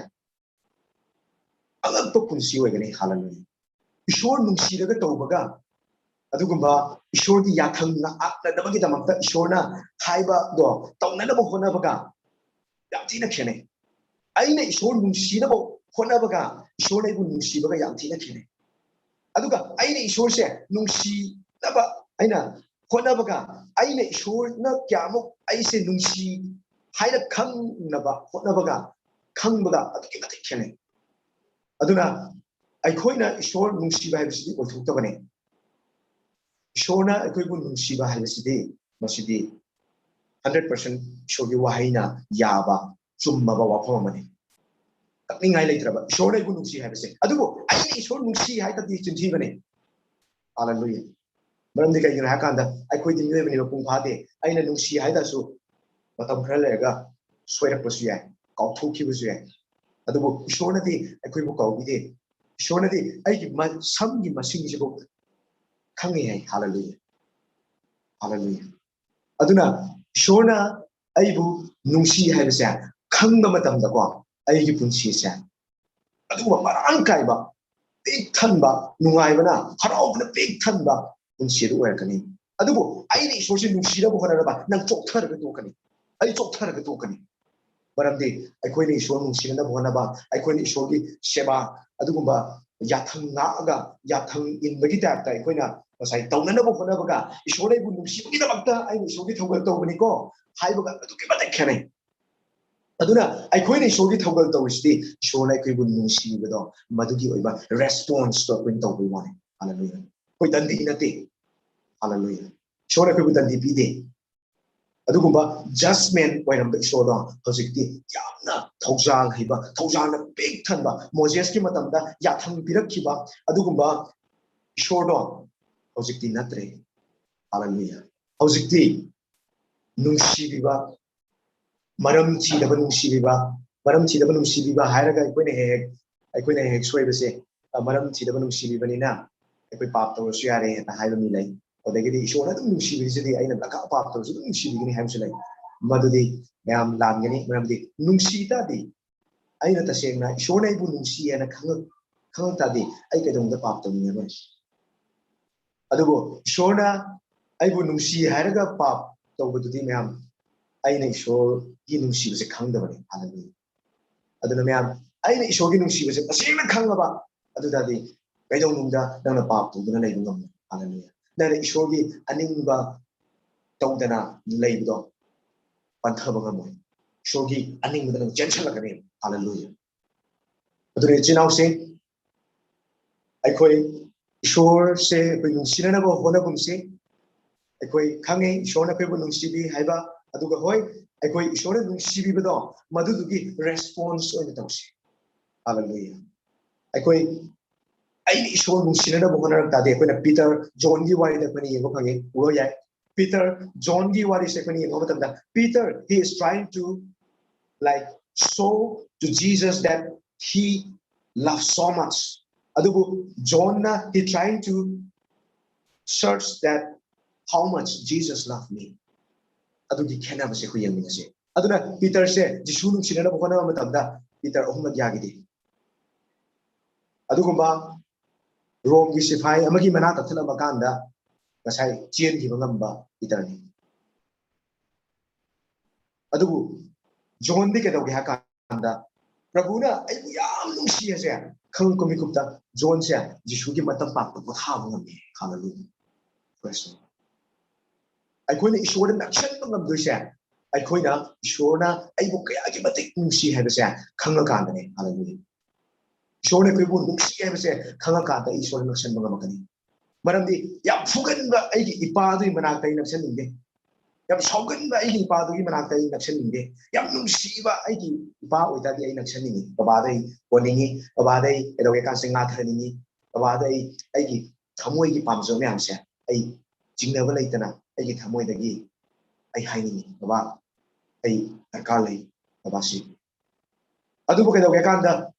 ꯑꯉꯛꯄ ꯄꯨꯟꯁꯤ ꯑꯣꯏꯒꯅꯤ꯫ Hallelujah. ꯏꯁꯣꯔ ꯅꯨꯡꯁꯤꯔꯒ ꯇꯧꯕꯒ, ꯑꯗꯨꯒꯨꯝꯕ ꯏꯁꯣꯔꯒꯤ ꯌꯥꯊꯪ ꯉꯥꯛꯅꯗꯕꯒꯤꯗꯃꯛꯇ ꯏꯁꯣꯔꯅ ꯍꯥꯏꯕꯗꯣ ꯇꯧꯅꯅꯕ ꯍꯣꯠꯅꯕꯒ ꯌꯥꯝ ꯊꯤꯅ ꯈꯦꯠꯅꯩ꯫ ꯑꯩꯅ ꯏꯁꯣꯔ ꯅꯨꯡꯁꯤꯅꯕ ꯍꯣꯠꯅꯕꯒ ꯏꯁꯣꯔꯅ ꯑꯩꯕꯨ ꯅꯨꯡꯁꯤꯕꯒ ꯌꯥꯝ ꯊꯤꯅ ꯈꯦꯠꯅꯩ꯫ ꯑꯗꯨꯒ ꯑꯩꯅ ꯏꯁꯣꯔꯁꯦ ꯅꯨꯡꯁꯤꯅꯕ ꯑꯩꯅ ꯍꯣꯠꯅꯕꯒ, ꯑꯩꯅ ꯏꯁꯣꯔꯅ ꯀꯌꯥꯃꯨꯛ ꯑꯩꯁꯦ ꯅꯨꯡꯁꯤ ꯍꯥꯏꯅ ꯈꯪꯅꯕ ꯍꯣꯠꯅꯕꯒ, ꯈꯪꯕꯒ ꯑꯗꯨꯛꯀꯤ ꯃꯇꯤꯛ ꯈꯦꯠꯅꯩ꯫ ꯑꯗꯨꯅ ꯑꯩꯈꯣꯏꯅ ꯏꯁꯣꯔ ꯅꯨꯡꯁꯤꯕ ꯍꯥꯏꯕꯁꯤꯗꯤ ꯑꯣꯏꯊꯣꯛꯇꯕꯅꯤ꯫ ꯏꯁꯣꯔꯅ ꯑꯩꯈꯣꯏꯕꯨ ꯅꯨꯡꯁꯤꯕ ꯍꯥꯏꯕꯁꯤꯗꯤ, ꯃꯁꯤꯗꯤ hundred percent ꯏꯁꯣꯔꯒꯤ ꯋꯥꯍꯩꯅ ꯌꯥꯕ, ꯆꯨꯝꯃꯕ ꯋꯥꯐꯝ ꯑꯃꯅꯤ꯫ ꯀꯛꯅꯤꯡꯉꯥꯏ ꯂꯩꯇ꯭ꯔꯕ, ꯏꯁꯣꯔꯅ ꯑꯩꯕꯨ ꯅꯨꯡꯁꯤ ꯍꯥꯏꯕꯁꯦ꯫ ꯑꯗꯨꯕꯨ ꯑꯩꯅ ꯏꯁꯣꯔ ꯅꯨꯡꯁꯤ ꯍꯥꯏꯗꯨꯗꯤ ꯆꯤꯟꯊꯤꯕꯅꯤ꯫ Hallelujah. ꯃꯔꯝꯗꯤ ꯀꯩꯒꯤꯅꯣ ꯍꯥꯏꯀꯥꯟꯗ, ꯑꯩꯈꯣꯏꯗꯤ ꯃꯤꯑꯣꯏꯕꯅꯤ, ꯃꯄꯨꯡ ꯐꯥꯗꯦ꯫ ꯑꯩꯅ ꯅꯨꯡꯁꯤ ꯍꯥꯏꯇꯥꯔꯁꯨ, ꯃꯇꯝ ꯈꯔ ꯂꯩꯔꯒ ꯁꯣꯏꯔꯛꯄꯁꯨ ꯌꯥꯏ, ꯀꯥꯎꯊꯣꯛꯈꯤꯕꯁꯨ ꯌꯥꯏ꯫ ꯑꯗꯨꯕꯨ ꯏꯁꯣꯔꯅꯗꯤ ꯑꯩꯈꯣꯏꯕꯨ ꯀꯥꯎꯕꯤꯗꯦ꯫ ꯏꯁꯣꯔꯅꯗꯤ ꯑꯩꯒꯤ ꯃ-, ꯁꯝꯒꯤ ꯃꯁꯤꯡꯁꯤꯕꯨ ꯈꯪꯉꯤ ꯍꯥꯏ꯫ Hallelujah. Hallelujah. ꯑꯗꯨꯅ ꯏꯁꯣꯔꯅ ꯑꯩꯕꯨ ꯅꯨꯡꯁꯤ ꯍꯥꯏꯕꯁꯦ ꯈꯪꯕ ꯃꯇꯝꯗꯀꯣ, ꯑꯩꯒꯤ ꯄꯨꯟꯁꯤꯁꯦ ꯑꯗꯨꯒꯨꯝꯕ ꯃꯔꯥꯡ ꯀꯥꯏꯕ, ꯄꯤꯛ ꯊꯟꯕ, ꯅꯨꯡꯉꯥꯏꯕꯅ, ꯍꯔꯥꯎꯕꯅ ꯄꯤꯛ ꯊꯟꯕ ꯄꯨꯟꯁꯤ ꯑꯗꯨ ꯑꯣꯏꯔꯛꯀꯅꯤ꯫ ꯑꯗꯨꯕꯨ ꯑꯩꯅ ꯏꯁꯣꯔꯁꯦ ꯅꯨꯡꯁꯤꯅꯕ ꯍꯣꯠꯅꯔꯕ, ꯅꯪ ꯆꯣꯛꯊꯔꯒ ꯇꯣꯛꯀꯅꯤ, ꯑꯩ ꯆꯣꯛꯊꯔꯒ ꯇꯣꯛꯀꯅꯤ꯫ ꯃꯔꯝꯗꯤ ꯑꯩꯈꯣꯏꯅ ꯏꯁꯣꯔ ꯅꯨꯡꯁꯤꯅꯅꯕ ꯍꯣꯠꯅꯕ, ꯑꯩꯈꯣꯏꯅ ꯏꯁꯣꯔꯒꯤ ꯁꯦꯕꯥ, ꯑꯗꯨꯒꯨꯝꯕ ꯌꯥꯊꯪ ꯉꯥꯛꯑꯒ, ꯌꯥꯊꯪ ꯏꯟꯕꯒꯤ ꯇꯥꯏꯞꯇ ꯑꯩꯈꯣꯏꯅ ꯉꯁꯥꯏ ꯇꯧꯅꯅꯕ ꯍꯣꯠꯅꯕꯒ, ꯏꯁꯣꯔꯅ ꯑꯩꯕꯨ ꯅꯨꯡꯁꯤꯕꯒꯤꯗꯃꯛꯇ ꯑꯩꯅ ꯏꯁꯣꯔꯒꯤ ꯊꯧꯒꯜ ꯇꯧꯕꯅꯤꯀꯣ ꯍꯥꯏꯕꯒ ꯑꯗꯨꯛꯀꯤ ꯃꯇꯤꯛ ꯈꯦꯠꯅꯩ꯫ ꯑꯗꯨꯅ ꯑꯩꯈꯣꯏꯅ ꯏꯁꯣꯔꯒꯤ ꯊꯧꯒꯜ ꯇꯧꯔꯤꯁꯤꯗꯤ ꯏꯁꯣꯔꯅ ꯑꯩꯈꯣꯏꯕꯨ ꯅꯨꯡꯁꯤꯕꯗꯣ, ꯃꯗꯨꯒꯤ ꯑꯣꯏꯕ ꯔꯦꯁꯄꯣꯟꯁꯇꯣ ꯑꯩꯈꯣꯏꯅ ꯇꯧꯕꯒꯤ ꯋꯥꯅꯤ꯫ ꯍꯥꯂꯦꯂꯨꯌꯥ꯫ ꯑꯩꯈꯣꯏ ꯗꯟꯗꯤ ꯅꯠꯇꯦ꯫ ꯍꯥꯂꯦꯂꯨꯌꯥ꯫ ꯏꯁꯣꯔꯅ ꯑꯩꯈꯣꯏꯕꯨ ꯗꯟꯗꯤ ꯄꯤꯗꯦ꯫ ꯑꯗꯨꯒꯨꯝꯕ ꯖꯁꯃꯦꯟ ꯑꯣꯏꯔꯝꯕ ꯏꯁꯣꯔꯗꯣ ꯍꯧꯖꯤꯛꯇꯤ ꯌꯥꯝꯅ ꯊꯧꯖꯥꯜ ꯍꯩꯕ, ꯊꯧꯖꯥꯜꯅ ꯄꯤꯛ ꯊꯟꯕ, ꯃꯣꯖꯦꯁꯀꯤ ꯃꯇꯝꯗ ꯌꯥꯊꯪ ꯄꯤꯔꯛꯈꯤꯕ ꯑꯗꯨꯒꯨꯝꯕ ꯏꯁꯣꯔꯗꯣ ꯍꯧꯖꯤꯛꯇꯤ ꯅꯠꯇ꯭ꯔꯦ꯫ ꯍꯥꯂꯦꯂꯨꯌꯥ꯫ ꯍꯧꯖꯤꯛꯇꯤ ꯅꯨꯡꯁꯤꯕꯤꯕ, ꯃꯔꯝ ꯊꯤꯗꯕ ꯅꯨꯡꯁꯤꯕꯤꯕ, ꯃꯔꯝ ꯊꯤꯗꯕ ꯅꯨꯡꯁꯤꯕꯤꯕ ꯍꯥꯏꯔꯒ ꯑꯩꯈꯣꯏꯅ ꯍꯦꯛ ꯍꯦꯛ, ꯑꯩꯈꯣꯏꯅ ꯍꯦꯛ ꯍꯦꯛ ꯁꯣꯏꯕꯁꯦ, ꯑ, ꯃꯔꯝ ꯊꯤꯗꯕ ꯅꯨꯡꯁꯤꯕꯤꯕꯅꯤꯅ ꯑꯩꯈꯣꯏ ꯄꯥꯞ ꯇꯧꯔꯁꯨ ꯌꯥꯔꯦ ꯍꯦꯛꯇ ꯍꯥꯏꯕ ꯃꯤ ꯂꯩ꯫ ꯑꯗꯒꯤꯗꯤ ꯏꯁꯣꯔꯅ ꯑꯗꯨꯝ ꯅꯨꯡꯁꯤꯕꯤꯔꯤꯁꯤꯗꯤ ꯑꯩꯅ ꯂꯀꯥ ꯄꯥꯞ ꯇꯧꯔꯁꯨ ꯑꯗꯨꯝ ꯅꯨꯡꯁꯤꯕꯤꯒꯅꯤ ꯍꯥꯏꯕꯁꯨ ꯂꯩ꯫ ꯃꯗꯨꯗꯤ ꯃꯌꯥꯝ ꯂꯥꯟꯒꯅꯤ꯫ ꯃꯔꯝꯗꯤ ꯅꯨꯡꯁꯤ ꯇꯥꯔꯗꯤ, ꯑꯩꯅ ꯇꯁꯦꯡꯅ ꯏꯁꯣꯔꯅ ꯑꯩꯕꯨ ꯅꯨꯡꯁꯤ ꯍꯥꯏꯅ ꯈꯪꯉꯛ-, ꯈꯪꯉꯛ ꯇꯥꯔꯗꯤ ꯑꯩ ꯀꯩꯗꯧꯅꯨꯡꯗ ꯄꯥꯞ ꯇꯧꯅꯤꯡꯉꯔꯣꯏ꯫ ꯑꯗꯨꯕꯨ ꯏꯁꯣꯔꯅ ꯑꯩꯕꯨ ꯅꯨꯡꯁꯤ ꯍꯥꯏꯔꯒ ꯄꯥꯞ ꯇꯧꯕꯗꯨꯗꯤ ꯃꯌꯥꯝ, ꯑꯩꯅ ꯏꯁꯣꯔꯒꯤ ꯅꯨꯡꯁꯤꯕꯁꯦ ꯈꯪꯗꯕꯅꯤ꯫ ꯍꯥꯂꯦꯂꯨꯌꯥ꯫ ꯑꯗꯨꯅ ꯃꯌꯥꯝ, ꯑꯩꯅ ꯏꯁꯣꯔꯒꯤ ꯅꯨꯡꯁꯤꯕꯁꯦ ꯇꯁꯦꯡꯅ ꯈꯪꯉꯕ ꯑꯗꯨ ꯇꯥꯔꯗꯤ ꯀꯩꯗꯧꯅꯨꯡꯗ ꯅꯪꯅ ꯄꯥꯞ ꯇꯧꯗꯨꯅ ꯂꯩꯕ ꯉꯝꯃꯣꯏ꯫ ꯍꯥꯂꯦꯂꯨꯌꯥ꯫ ꯅꯪꯅ ꯏꯁꯣꯔꯒꯤ ꯑꯅꯤꯡꯕ ꯇꯧꯗꯅ ꯂꯩꯕꯗꯣ ꯄꯟꯊꯕ ꯉꯝꯃꯣꯏ꯫ ꯏꯁꯣꯔꯒꯤ ꯑꯅꯤꯡꯕꯗ ꯅꯪ ꯆꯦꯟꯁꯤꯜꯂꯛꯀꯅꯤ꯫ ꯍꯥꯂꯦꯂꯨꯌꯥ꯫ ꯑꯗꯨꯅ ꯏꯆꯤꯟ ꯏꯅꯥꯎꯁꯤꯡ, ꯑꯩꯈꯣꯏ ꯏꯁꯣꯔꯁꯦ ꯑꯩꯈꯣꯏ ꯅꯨꯡꯁꯤꯅꯅꯕ ꯍꯣꯠꯅꯒꯨꯝꯁꯤ꯫ ꯑꯩꯈꯣꯏ ꯈꯪꯉꯦ ꯏꯁꯣꯔꯅ ꯑꯩꯈꯣꯏꯕꯨ ꯅꯨꯡꯁꯤꯕꯤ ꯍꯥꯏꯕ, ꯑꯗꯨꯒ ꯍꯣꯏ, ꯑꯩꯈꯣꯏ ꯏꯁꯣꯔꯅ ꯅꯨꯡꯁꯤꯕꯤꯕꯗꯣ ꯃꯗꯨꯗꯨꯒꯤ ꯔꯦꯁꯄꯣꯟꯁ ꯑꯣꯏꯅ ꯇꯧꯁꯤ꯫ ꯍꯥꯂꯦꯂꯨꯌꯥ꯫ ꯑꯩꯈꯣꯏ, ꯑꯩꯅ ꯏꯁꯣꯔ ꯅꯨꯡꯁꯤꯅꯅꯕ ꯍꯣꯠꯅꯔꯛ ꯇꯥꯔꯗꯤ, ꯑꯩꯈꯣꯏꯅ ꯄꯤꯇꯔ, ꯖꯣꯟꯒꯤ ꯋꯥꯔꯤꯗ ꯑꯩꯈꯣꯏꯅ ꯌꯦꯡꯕ ꯐꯪꯉꯤ, ꯎꯕ ꯌꯥꯏ꯫ ꯄꯤꯇꯔ, ꯖꯣꯟꯒꯤ ꯋꯥꯔꯤꯁꯦ ꯑꯩꯈꯣꯏꯅ ꯌꯦꯡꯕ ꯃꯇꯝꯗ, Peter, he is trying to, like, show to Jesus that he loves so much. ꯑꯗꯨꯕꯨ ꯖꯣꯟꯅ, he trying to search that how much Jesus love me. ꯑꯗꯨꯒꯤ ꯈꯦꯠꯅꯕꯁꯦ ꯑꯩꯈꯣꯏ ꯌꯦꯡꯃꯤꯟꯅꯁꯦ꯫ ꯑꯗꯨꯅ ꯄꯤꯇꯔꯁꯦ ꯖꯤꯁꯨ ꯅꯨꯡꯁꯤꯅꯅꯕ ꯍꯣꯠꯅꯕ ꯃꯇꯝꯗ ꯄꯤꯇꯔ ꯑꯍꯨꯝꯂꯛ ꯌꯥꯈꯤꯗꯦ꯫ ꯑꯗꯨꯒꯨꯝꯕ ꯔꯣꯝꯒꯤ ꯁꯤꯐꯥꯏ ꯑꯃꯒꯤ ꯃꯅꯥ ꯀꯛꯊꯠꯂꯝꯕ ꯀꯥꯟꯗ ꯉꯁꯥꯏ ꯆꯦꯟꯈꯤꯕ ꯉꯝꯕ ꯄꯤꯇꯔꯅꯤ꯫ ꯑꯗꯨꯕꯨ ꯖꯣꯟꯗꯤ ꯀꯩꯗꯧꯒꯦ ꯍꯥꯏ ꯀꯥꯟꯗ, ꯄ꯭ꯔꯚꯨꯅ ꯑꯩꯕꯨ ꯌꯥꯝ ꯅꯨꯡꯁꯤ ꯍꯥꯏꯁꯦ ꯈꯪꯉꯛꯄ ꯃꯤꯀꯨꯞꯇ ꯖꯣꯟꯁꯦ ꯖꯤꯁꯨꯒꯤ ꯃꯇꯝ ꯄꯥꯛꯇ ꯄꯣꯊꯥꯕ ꯉꯝꯃꯤ꯫ ꯍꯥꯂꯦꯂꯨꯌꯥ꯫ Praise the Lord. ꯑꯩꯈꯣꯏꯅ ꯏꯁꯣꯔꯗ ꯅꯛꯁꯟꯕ ꯉꯝꯗꯣꯏꯁꯦ ꯑꯩꯈꯣꯏꯅ ꯏꯁꯣꯔꯅ ꯑꯩꯕꯨ ꯀꯌꯥꯒꯤ ꯃꯇꯤꯛ ꯅꯨꯡꯁꯤ ꯍꯥꯏꯕꯁꯦ ꯈꯪꯉꯀꯥꯟꯗꯅꯦ꯫ ꯍꯥꯂꯦꯂꯨꯌꯥ꯫ ꯏꯁꯣꯔꯅ ꯑꯩꯈꯣꯏꯕꯨ ꯅꯨꯡꯁꯤ ꯍꯥꯏꯕꯁꯦ ꯈꯪꯉꯀꯥꯟꯗ ꯑꯩ ꯏꯁꯣꯔꯗ ꯅꯛꯁꯟꯕ ꯉꯝꯃꯛꯀꯅꯤ꯫ ꯃꯔꯝꯗꯤ ꯌꯥꯝ ꯐꯨꯒꯟꯕ ꯑꯩꯒꯤ ꯏꯄꯥꯗꯨꯒꯤ ꯃꯅꯥꯛꯇ ꯑꯩ ꯅꯛꯁꯟꯅꯤꯡꯗꯦ꯫ ꯌꯥꯝ ꯁꯥꯎꯒꯟꯕ ꯑꯩꯒꯤ ꯏꯄꯥꯗꯨꯒꯤ ꯃꯅꯥꯛꯇ ꯑꯩ ꯅꯛꯁꯟꯅꯤꯡꯗꯦ꯫ ꯌꯥꯝ ꯅꯨꯡꯁꯤꯕ ꯑꯩꯒꯤ ꯏꯄꯥ ꯑꯣꯏꯇꯥꯔꯗꯤ ꯑꯩ ꯅꯛꯁꯟꯅꯤꯡꯉꯤ꯫ ꯕꯕꯥꯗ ꯑꯩ ꯀꯣꯟꯅꯤꯡꯉꯤ꯫ ꯕꯕꯥꯗ ꯑꯩ ꯀꯩꯗꯧꯒꯦ ꯀꯥꯟꯁꯦ ꯉꯥꯊꯅꯤꯡꯉꯤ꯫ ꯕꯕꯥꯗ ꯑꯩ ꯑꯩꯒꯤ ꯊꯃꯣꯏꯒꯤ ꯄꯥꯝꯖꯕ ꯃꯌꯥꯝꯁꯦ ꯑꯩ ꯆꯤꯡꯅꯕ ꯂꯩꯇꯅ ꯑꯩꯒꯤ ꯊꯃꯣꯏꯗꯒꯤ ꯑꯩ ꯍꯥꯏꯅꯤꯡꯉꯤ, "ꯕꯕꯥ, ꯑꯩ ꯗꯔꯀꯥꯔ ꯂꯩ, ꯕꯕꯥꯁꯤ"꯫ ꯑꯗꯨꯕꯨ ꯀꯩꯗꯧꯒꯦ ꯍꯥꯏ ꯀꯥꯟꯗ,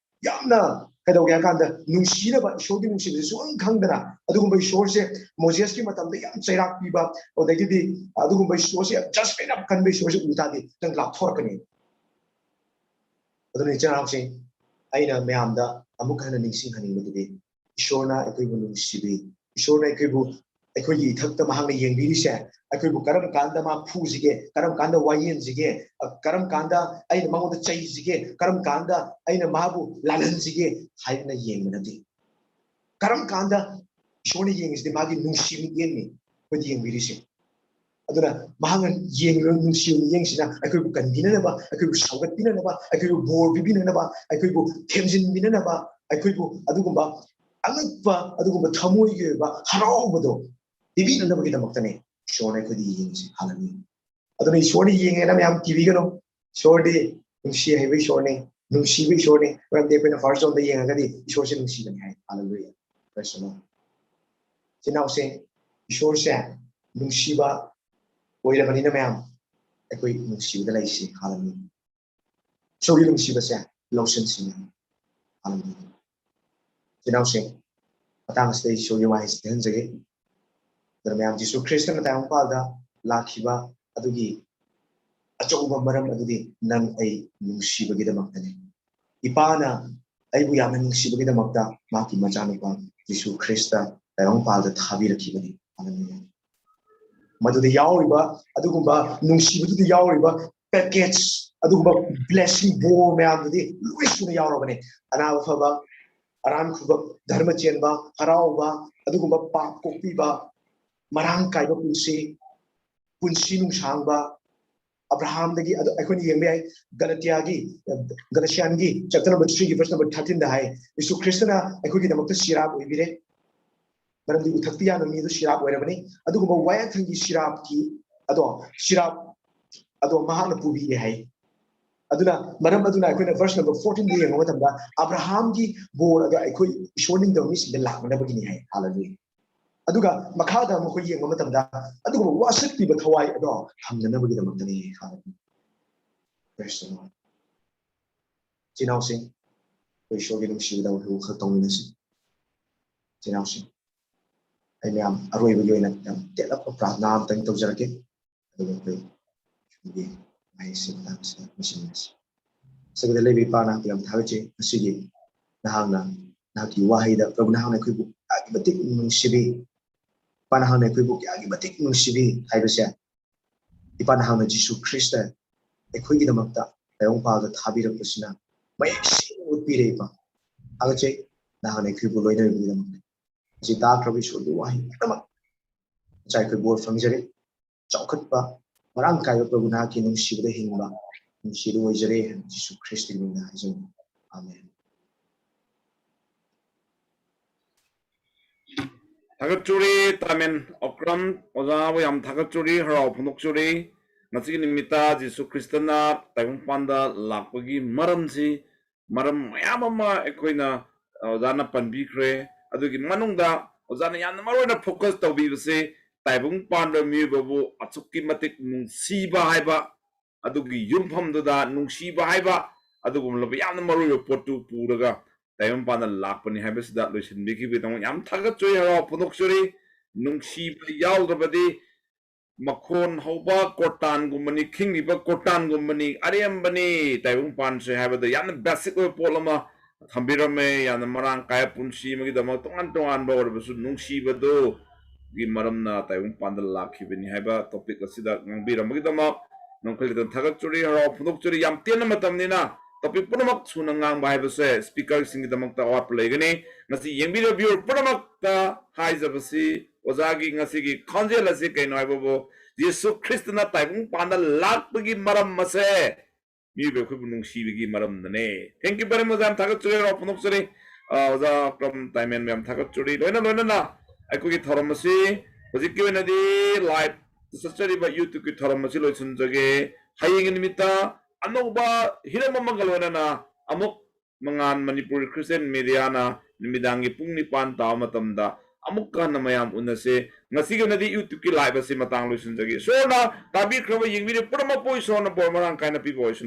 ꯌꯥꯝꯅ ꯀꯩꯗꯧꯒꯦ ꯍꯥꯏ ꯀꯥꯟꯗ, ꯅꯨꯡꯁꯤꯅꯕ, ꯏꯁꯣꯔꯒꯤ ꯅꯨꯡꯁꯤꯕꯁꯦ ꯁꯨꯈꯪ ꯈꯪꯗꯅ ꯑꯗꯨꯒꯨꯝꯕ ꯏꯁꯣꯔꯁꯦ, ꯃꯣꯖꯦꯁꯀꯤ ꯃꯇꯝꯗ ꯌꯥꯝ ꯆꯩꯔꯥꯛ ꯄꯤꯕ, ꯑꯗꯒꯤꯗꯤ ꯑꯗꯨꯒꯨꯝꯕ ꯏꯁꯣꯔꯁꯦ ꯌꯥꯝ judgment ꯌꯥꯝ ꯀꯟꯕ ꯏꯁꯣꯔꯁꯦ ꯎ ꯇꯥꯔꯗꯤ ꯅꯪ ꯂꯥꯞꯊꯣꯔꯛꯀꯅꯤ꯫ ꯑꯗꯨꯅ ꯏꯆꯤꯟ ꯏꯅꯥꯎꯁꯤꯡ, ꯑꯩꯅ ꯃꯌꯥꯝꯗ ꯑꯃꯨꯛ ꯍꯟꯅ ꯅꯤꯡꯁꯤꯡꯍꯟꯅꯤꯡꯕꯗꯨꯗꯤ, ꯏꯁꯣꯔꯅ ꯑꯩꯈꯣꯏꯕꯨ ꯅꯨꯡꯁꯤꯕꯤ, ꯏꯁꯣꯔꯅ ꯑꯩꯈꯣꯏꯕꯨ, ꯑꯩꯈꯣꯏꯒꯤ ꯏꯊꯛꯇ ꯃꯍꯥꯛꯅ ꯌꯦꯡꯕꯤꯔꯤꯁꯦ, ꯑꯩꯈꯣꯏꯕꯨ ꯀꯔꯝ ꯀꯥꯟꯗ ꯃꯥ ꯐꯨꯁꯤꯒꯦ, ꯀꯔꯝ ꯀꯥꯟꯗ ꯋꯥꯌꯦꯟꯁꯤꯒꯦ, ꯀꯔꯝ ꯀꯥꯟꯗ ꯑꯩꯅ ꯃꯉꯣꯟꯗ ꯆꯩꯁꯤꯒꯦ, ꯀꯔꯝ ꯀꯥꯟꯗ ꯑꯩꯅ ꯃꯥꯕꯨ ꯂꯥꯜꯍꯟꯁꯤꯒꯦ ꯍꯥꯏꯗꯅ ꯌꯦꯡꯕ ꯅꯠꯇꯦ꯫ ꯀꯔꯝ ꯀꯥꯟꯗ ꯏꯁꯣꯔꯅ ꯌꯦꯡꯉꯤꯁꯤꯗꯤ ꯃꯥꯒꯤ ꯅꯨꯡꯁꯤ ꯃꯤꯠꯌꯦꯡꯅꯤ ꯑꯩꯈꯣꯏꯗ ꯌꯦꯡꯕꯤꯔꯤꯁꯦ꯫ ꯑꯗꯨꯅ ꯃꯍꯥꯛꯅ ꯌꯦꯡꯂꯤꯕ ꯅꯨꯡꯁꯤꯕ ꯃꯤꯠꯌꯦꯡꯁꯤꯅ ꯑꯩꯈꯣꯏꯕꯨ ꯀꯟꯕꯤꯅꯅꯕ, ꯑꯩꯈꯣꯏꯕꯨ ꯁꯧꯒꯠꯄꯤꯅꯅꯕ, ꯑꯩꯈꯣꯏꯕꯨ ꯕꯣꯔ ꯄꯤꯕꯤꯅꯅꯕ, ꯑꯩꯈꯣꯏꯕꯨ ꯊꯦꯝꯖꯤꯟꯕꯤꯅꯅꯕ, ꯑꯩꯈꯣꯏꯕꯨ ꯑꯗꯨꯒꯨꯝꯕ ꯑꯉꯛꯄ, ꯑꯗꯨꯒꯨꯝꯕ ꯊꯃꯣꯏꯒꯤ ꯑꯣꯏꯕ ꯍꯔꯥꯎꯕꯗꯣ ꯄꯤꯕꯤꯅꯅꯕꯒꯤꯗꯃꯛꯇꯅꯦ ꯏꯁꯣꯔꯅ ꯑꯩꯈꯣꯏꯗ ꯌꯦꯡꯉꯤꯁꯦ꯫ ꯍꯥꯂꯦꯂꯨꯌꯥ꯫ ꯑꯗꯨꯅ ꯏꯁꯣꯔꯅ ꯌꯦꯡꯉꯦꯅ ꯃꯌꯥꯝ ꯀꯤꯕꯤꯒꯅꯨ꯫ ꯏꯁꯣꯔꯗꯤ ꯅꯨꯡꯁꯤ ꯍꯩꯕ ꯏꯁꯣꯔꯅꯤ, ꯅꯨꯡꯁꯤꯕ ꯏꯁꯣꯔꯅꯤ꯫ ꯃꯔꯝꯗꯤ ꯑꯩꯈꯣꯏꯅ ꯐꯥꯔꯁ ꯖꯣꯟꯗ ꯌꯦꯡꯉꯒꯗꯤ ꯏꯁꯣꯔꯁꯦ ꯅꯨꯡꯁꯤꯕꯅꯤ ꯍꯥꯏ꯫ ꯍꯥꯂꯦꯂꯨꯌꯥ꯫ Praise the Lord꯫ ꯏꯆꯤꯟ ꯏꯅꯥꯎꯁꯦ, ꯏꯁꯣꯔꯁꯦ ꯅꯨꯡꯁꯤꯕ ꯑꯣꯏꯔꯕꯅꯤꯅ ꯃꯌꯥꯝ ꯑꯩꯈꯣꯏ ꯅꯨꯡꯁꯤꯕꯗ ꯂꯩꯁꯤ꯫ ꯍꯥꯂꯦꯂꯨꯌꯥ꯫ ꯏꯁꯣꯔꯒꯤ ꯅꯨꯡꯁꯤꯕꯁꯦ ꯂꯧꯁꯤꯟꯁꯤ꯫ ꯍꯥꯂꯦꯂꯨꯌꯥ꯫ ꯏꯆꯤꯟ ꯏꯅꯥꯎꯁꯤꯡ, ꯃꯇꯥꯡ ꯑꯁꯤꯗ ꯑꯩ ꯏꯁꯣꯔꯒꯤ ꯋꯥꯍꯩꯁꯤ ꯊꯤꯍꯟꯖꯒꯦ꯫ ꯑꯗꯨꯅ ꯃꯌꯥꯝ ꯖꯤꯁꯨ ꯈ꯭ꯔꯤꯁꯇꯅ ꯇꯥꯏꯕꯪꯄꯥꯜꯗ ꯂꯥꯛꯈꯤꯕ ꯑꯗꯨꯒꯤ ꯑꯆꯧꯕ ꯃꯔꯝ ꯑꯗꯨꯗꯤ ꯅꯪ ꯑꯩ ꯅꯨꯡꯁꯤꯕꯒꯤꯗꯃꯛꯇꯅꯤ꯫ ꯏꯄꯥꯅ ꯑꯩꯕꯨ ꯌꯥꯝꯅ ꯅꯨꯡꯁꯤꯕꯒꯤꯗꯃꯛꯇ ꯃꯍꯥꯛꯀꯤ ꯃꯆꯥꯅꯨꯄꯥ ꯖꯤꯁꯨ ꯈ꯭ꯔꯤꯁꯇ ꯇꯥꯏꯕꯪꯄꯥꯜꯗ ꯊꯥꯕꯤꯔꯛꯈꯤꯕꯅꯤ꯫ ꯍꯥꯂꯦꯂꯨꯌꯥ꯫ ꯃꯗꯨꯗ ꯌꯥꯎꯔꯤꯕ ꯑꯗꯨꯒꯨꯝꯕ ꯅꯨꯡꯁꯤꯕꯗꯨꯗ ꯌꯥꯎꯔꯤꯕ ꯄꯦꯀꯦꯖ, ꯑꯗꯨꯒꯨꯝꯕ ꯕ꯭ꯂꯦꯁꯤꯡ, ꯕꯣꯔ ꯃꯌꯥꯝꯗꯨꯗꯤ ꯂꯣꯏ ꯁꯨꯅ ꯌꯥꯎꯔꯕꯅꯦ꯫ ꯑꯅꯥꯕ ꯐꯕ, ꯑꯔꯥꯟ ꯈꯨꯕ, ꯙꯔꯃ ꯆꯦꯟꯕ, ꯍꯔꯥꯎꯕ, ꯑꯗꯨꯒꯨꯝꯕ ꯄꯥꯞ ꯀꯣꯛꯄꯤꯕ, ꯃꯔꯥꯡ ꯀꯥꯏꯕ ꯄꯨꯟꯁꯤ, ꯄꯨꯟꯁꯤ ꯅꯨꯡꯁꯥꯡꯕ, ꯑꯕ꯭ꯔꯥꯍꯥꯝꯗꯒꯤ ꯑꯗꯣ ꯑꯩꯈꯣꯏꯅ ꯌꯦꯡꯕ ꯌꯥꯏ꯫ ꯒꯂꯇꯤꯌꯥꯒꯤ, ꯒꯂꯇꯤꯌꯥꯟꯒꯤ chapter number three ꯒꯤ verse number thirteen ꯗ ꯍꯥꯏ, "ꯌꯤꯁꯨ ꯈ꯭ꯔꯤꯁꯇꯅ ꯑꯩꯈꯣꯏꯒꯤꯗꯃꯛꯇ ꯁꯤꯔꯥꯞ ꯑꯣꯏꯕꯤꯔꯦ, ꯃꯔꯝꯗꯤ ꯎꯊꯛꯇ ꯌꯥꯟꯕ ꯃꯤꯗꯨ ꯁꯤꯔꯥꯞ ꯑꯣꯏꯔꯕꯅꯤ, ꯑꯗꯨꯒꯨꯝꯕ ꯋꯥꯌꯦꯜꯊꯪꯒꯤ ꯁꯤꯔꯥꯞꯀꯤ ꯑꯗꯣ ꯁꯤꯔꯥꯞ ꯑꯗꯣ ꯃꯍꯥꯛꯅ ꯄꯨꯕꯤꯔꯦ" ꯍꯥꯏ꯫ ꯑꯗꯨꯅ ꯃꯔꯝ ꯑꯗꯨꯅ ꯑꯩꯈꯣꯏꯅ verse number fourteen ꯗ ꯌꯦꯡꯕ ꯃꯇꯝꯗ, "ꯑꯕ꯭ꯔꯥꯍꯥꯝꯒꯤ ꯕꯣꯔ ꯑꯗꯣ ꯑꯩꯈꯣꯏ ꯏꯁꯣꯔ ꯅꯤꯡꯗꯕ ꯃꯤꯁꯤꯡꯗ ꯂꯥꯛꯅꯅꯕꯒꯤꯅꯤ" ꯍꯥꯏ꯫ ꯍꯥꯂꯦꯂꯨꯌꯥ꯫ ꯑꯗꯨꯒ ꯃꯈꯥꯗ ꯑꯃꯨꯛ ꯑꯩꯈꯣꯏ ꯌꯦꯡꯕ ꯃꯇꯝꯗ, "ꯑꯗꯨꯒꯨꯝꯕ ꯋꯥꯁꯛꯄꯤꯕ ꯊꯋꯥꯏ ꯑꯗꯣ ꯊꯝꯅꯅꯕꯒꯤꯗꯃꯛꯇꯅꯤ" ꯍꯥꯏꯕꯅꯤ꯫ Praise the Lord. ꯏꯆꯤꯟ ꯏꯅꯥꯎꯁꯤꯡ, ꯑꯩꯈꯣꯏ ꯏꯁꯣꯔꯒꯤ ꯅꯨꯡꯁꯤꯕꯗ ꯑꯩꯈꯣꯏ ꯋꯥꯈꯜ ꯇꯧꯃꯤꯟꯅꯁꯤ꯫ ꯏꯆꯤꯟ ꯏꯅꯥꯎꯁꯤꯡ, ꯑꯩ ꯃꯌꯥꯝ ꯑꯔꯣꯏꯕꯒꯤ ꯑꯣꯏꯅ ꯌꯥꯝ ꯇꯦꯜꯂꯞꯄ ꯄ꯭ꯔꯥꯔꯊꯅꯥ ꯑꯃꯇꯪ ꯇꯧꯖꯔꯛꯀꯦ꯫ ꯑꯗꯨꯒ ꯑꯩꯈꯣꯏ ꯏꯁꯣꯔꯒꯤ ꯃꯍꯩꯁꯤ ꯃꯇꯥꯡꯁꯤꯗ ꯂꯣꯏꯁꯤꯟꯃꯤꯟꯅꯁꯤ꯫ ꯁꯤꯒꯤꯗ ꯂꯩꯕ ꯏꯄꯥ ꯅꯍꯥꯛꯄꯨ ꯌꯥꯝ ꯊꯥꯒꯠꯆꯩ꯫ ꯉꯁꯤꯒꯤ ꯅꯍꯥꯛꯅ, ꯅꯍꯥꯛꯀꯤ ꯋꯥꯍꯩꯗ, ꯄ꯭ꯔꯚꯨ, ꯅꯍꯥꯛꯅ ꯑꯩꯈꯣꯏꯕꯨ ꯀꯌꯥꯒꯤ ꯃꯇꯤꯛ ꯅꯨꯡꯁꯤꯕꯤ, ꯏꯄꯥ ꯅꯍꯥꯛꯅ ꯑꯩꯈꯣꯏꯕꯨ ꯀꯌꯥꯒꯤ ꯃꯇꯤꯛ ꯅꯨꯡꯁꯤꯕꯤ ꯍꯥꯏꯕꯁꯦ, ꯏꯄꯥ ꯅꯍꯥꯛꯅ ꯖꯤꯁꯨ ꯈ꯭ꯔꯤꯁꯇ ꯑꯩꯈꯣꯏꯒꯤꯗꯃꯛꯇ ꯇꯥꯏꯕꯪꯄꯥꯜꯗ ꯊꯥꯕꯤꯔꯛꯄꯁꯤꯅ ꯃꯌꯦꯛ ꯁꯦꯡꯅ ꯎꯠꯄꯤꯔꯦ꯫ ꯏꯄꯥ, ꯊꯥꯒꯠꯆꯩ, ꯅꯍꯥꯛꯅ ꯑꯩꯈꯣꯏꯕꯨ ꯂꯣꯏꯅꯕꯤꯒꯤꯗꯃꯛꯇ꯫ ꯉꯁꯤ ꯇꯥꯈ꯭ꯔꯕ ꯏꯁꯣꯔꯒꯤ ꯋꯥꯍꯩ ꯄꯨꯝꯅꯃꯛ ꯉꯁꯥꯏ ꯑꯩꯈꯣꯏ ꯕꯣꯔ ꯐꯪꯖꯔꯦ꯫ ꯆꯥꯎꯈꯠꯄ, ꯃꯔꯥꯡ ꯀꯥꯏꯕ ꯄ꯭ꯔꯚꯨ ꯅꯍꯥꯛꯀꯤ ꯅꯨꯡꯁꯤꯕꯗ ꯍꯤꯡꯕ, ꯅꯨꯡꯁꯤꯕ ꯑꯣꯏꯖꯔꯦ ꯍꯥꯏꯅ ꯖꯤꯁꯨ ꯈ꯭ꯔꯤꯁꯇꯒꯤ ꯃꯤꯡꯗ ꯍꯥꯏꯖꯕꯅꯤ꯫ ꯑꯥꯃꯦꯟ꯫ ꯊꯥꯒꯠꯆꯔꯤ ꯇꯥꯃꯦꯟ ꯑꯣꯀ꯭ꯔꯝ, ꯑꯣꯖꯥꯕꯨ ꯌꯥꯝ ꯊꯥꯒꯠꯆꯔꯤ, ꯍꯔꯥꯎ ꯐꯣꯡꯗꯣꯛꯆꯔꯤ꯫ ꯉꯁꯤꯒꯤ ꯅꯨꯃꯤꯠꯇ ꯖꯤꯁꯨ ꯈ꯭ꯔꯤꯁꯇꯅ ꯇꯥꯏꯕꯪꯄꯥꯟꯗ ꯂꯥꯛꯄꯒꯤ ꯃꯔꯝꯁꯤ, ꯃꯔꯝ ꯃꯌꯥꯝ ꯑꯃ ꯑꯩꯈꯣꯏꯅ, ꯑ, ꯑꯣꯖꯥꯅ ꯄꯟꯕꯤꯈ꯭ꯔꯦ꯫ ꯑꯗꯨꯒꯤ ꯃꯅꯨꯡꯗ ꯑꯣꯖꯥꯅ ꯌꯥꯝꯅ ꯃꯔꯨ ꯑꯣꯏꯅ focus ꯇꯧꯕꯤꯕꯁꯦ ꯇꯥꯏꯕꯪ ꯄꯥꯟꯕ ꯃꯤꯑꯣꯏꯕꯕꯨ ꯑꯁꯨꯛꯀꯤ ꯃꯇꯤꯛ ꯅꯨꯡꯁꯤꯕ ꯍꯥꯏꯕ, ꯑꯗꯨꯒꯤ ꯌꯨꯝꯐꯝꯗꯨꯗ ꯅꯨꯡꯁꯤꯕ ꯍꯥꯏꯕ, ꯑꯗꯨꯒꯨꯝꯂꯕ ꯌꯥꯝꯅ ꯃꯔꯨ ꯑꯣꯏꯕ ꯄꯣꯠꯇꯨ ꯄꯨꯔꯒ ꯇꯥꯏꯕꯪ ꯄꯥꯟꯗ ꯂꯥꯛꯄꯅꯤ ꯍꯥꯏꯕꯁꯤꯗ ꯂꯣꯏꯁꯤꯟꯕꯤꯈꯤꯕꯒꯤꯗꯃꯛ ꯌꯥꯝ ꯊꯥꯒꯠꯆꯔꯤ, ꯍꯔꯥꯎ ꯐꯣꯡꯗꯣꯛꯆꯔꯤ꯫ ꯅꯨꯡꯁꯤꯕ ꯌꯥꯎꯗ꯭ꯔꯕꯗꯤ ꯃꯈꯣꯟ ꯍꯧꯕ ꯀꯣꯔꯇꯥꯟꯒꯨꯝꯕꯅꯤ, ꯈꯤꯡꯂꯤꯕ ꯀꯣꯔꯇꯥꯟꯒꯨꯝꯕꯅꯤ, ꯑꯔꯦꯝꯕꯅꯤ꯫ ꯇꯥꯏꯕꯪ ꯄꯥꯟꯁꯦ ꯍꯥꯏꯕꯗ ꯌꯥꯝꯅ basic ꯑꯣꯏꯕ ꯄꯣꯠ ꯑꯃ ꯊꯝꯕꯤꯔꯝꯃꯦ꯫ ꯌꯥꯝꯅ ꯃꯔꯥꯡ ꯀꯥꯏꯕ ꯄꯨꯟꯁꯤ ꯑꯃꯒꯤꯗꯃꯛ ꯇꯣꯉꯥꯟ ꯇꯣꯉꯥꯟꯕ ꯑꯣꯏꯔꯕꯁꯨ ꯅꯨꯡꯁꯤꯕꯗꯨꯒꯤ ꯃꯔꯝꯅ ꯇꯥꯏꯕꯪ ꯄꯥꯟꯗ ꯂꯥꯛꯈꯤꯕꯅꯤ ꯍꯥꯏꯕ topic ꯑꯁꯤꯗ ꯉꯥꯡꯕꯤꯔꯝꯕꯒꯤꯗꯃꯛ ꯅꯝꯈꯩ ꯂꯩꯇꯅ ꯊꯥꯒꯠꯆꯔꯤ, ꯍꯔꯥꯎ ꯐꯣꯡꯗꯣꯛꯆꯔꯤ꯫ ꯌꯥꯝ ꯇꯦꯟꯅ ꯃꯇꯝꯅꯤꯅ topic ꯄꯨꯝꯅꯃꯛ ꯁꯨꯅ ꯉꯥꯡꯕ ꯍꯥꯏꯕꯁꯦ speakerꯁꯤꯡꯒꯤꯗꯃꯛꯇ ꯑꯋꯥꯠꯄ ꯂꯩꯒꯅꯤ꯫ ꯉꯁꯤ ꯌꯦꯡꯕꯤꯔꯤꯕ viewer ꯄꯨꯝꯅꯃꯛꯇ ꯍꯥꯏꯖꯕꯁꯤ, ꯑꯣꯖꯥꯒꯤ ꯉꯁꯤꯒꯤ ꯈꯣꯟꯖꯦꯜ ꯑꯁꯤ ꯀꯩꯅꯣ ꯍꯥꯏꯕꯕꯨ, ꯖꯤꯁꯨ ꯈ꯭ꯔꯤꯁꯇꯅ ꯇꯥꯏꯕꯪ ꯄꯥꯟꯗ ꯂꯥꯛꯄꯒꯤ ꯃꯔꯝ ꯑꯁꯦ ꯃꯤꯑꯣꯏꯕ ꯑꯩꯈꯣꯏꯕꯨ ꯅꯨꯡꯁꯤꯕꯒꯤ ꯃꯔꯝꯅꯅꯦ꯫ Thank you very much, ꯌꯥꯝ ꯊꯥꯒꯠꯆꯔꯤ, ꯍꯔꯥꯎ ꯐꯣꯡꯗꯣꯛꯆꯔꯤ꯫ ꯑ, ꯑꯣꯖꯥ ꯑꯀ꯭ꯔꯝ ꯇꯥꯏꯃꯦꯟꯕꯨ ꯌꯥꯝ ꯊꯥꯒꯠꯆꯔꯤ꯫ ꯂꯣꯏꯅ ꯂꯣꯏꯅꯅ ꯑꯩꯈꯣꯏꯒꯤ ꯊꯧꯔꯝ ꯑꯁꯤ ꯍꯧꯖꯤꯛꯀꯤ ꯑꯣꯏꯅꯗꯤ live ꯆꯠꯆꯔꯤꯕ YouTube-ꯀꯤ ꯊꯧꯔꯝ ꯑꯁꯤ ꯂꯣꯏꯁꯤꯟꯖꯒꯦ꯫ ꯍꯌꯦꯡꯒꯤ ꯅꯨꯃꯤꯠꯇ ꯑꯅꯧꯕ ꯍꯤꯔꯝ ꯑꯃꯒ ꯂꯣꯏꯅꯅ ꯑꯃꯨꯛ ꯃꯉꯥꯟ ꯃꯅꯤꯄꯨꯔ Christian Media-ꯅ ꯅꯨꯃꯤꯗꯥꯡꯒꯤ ꯄꯨꯡ ꯅꯤꯄꯥꯟ ꯇꯥꯕ ꯃꯇꯝꯗ ꯑꯃꯨꯛꯀ ꯍꯟꯅ ꯃꯌꯥꯝ ꯎꯅꯁꯦ꯫ ꯉꯁꯤꯒꯤ ꯑꯣꯏꯅꯗꯤ YouTube-ꯀꯤ live ꯑꯁꯤ ꯃꯇꯥꯡ ꯂꯣꯏꯁꯤꯟꯖꯒꯦ꯫ ꯏꯁꯣꯔꯅ ꯇꯥꯕꯤꯈ꯭ꯔꯕ, ꯌꯦꯡꯕꯤꯔꯤꯕ ꯄꯨꯝꯅꯃꯛꯄꯨ ꯏꯁꯣꯔꯅ ꯕꯣꯔ ꯃꯔꯥꯡ ꯀꯥꯏꯅ ꯄꯤꯕ ꯑꯣꯏꯁꯅꯨ꯫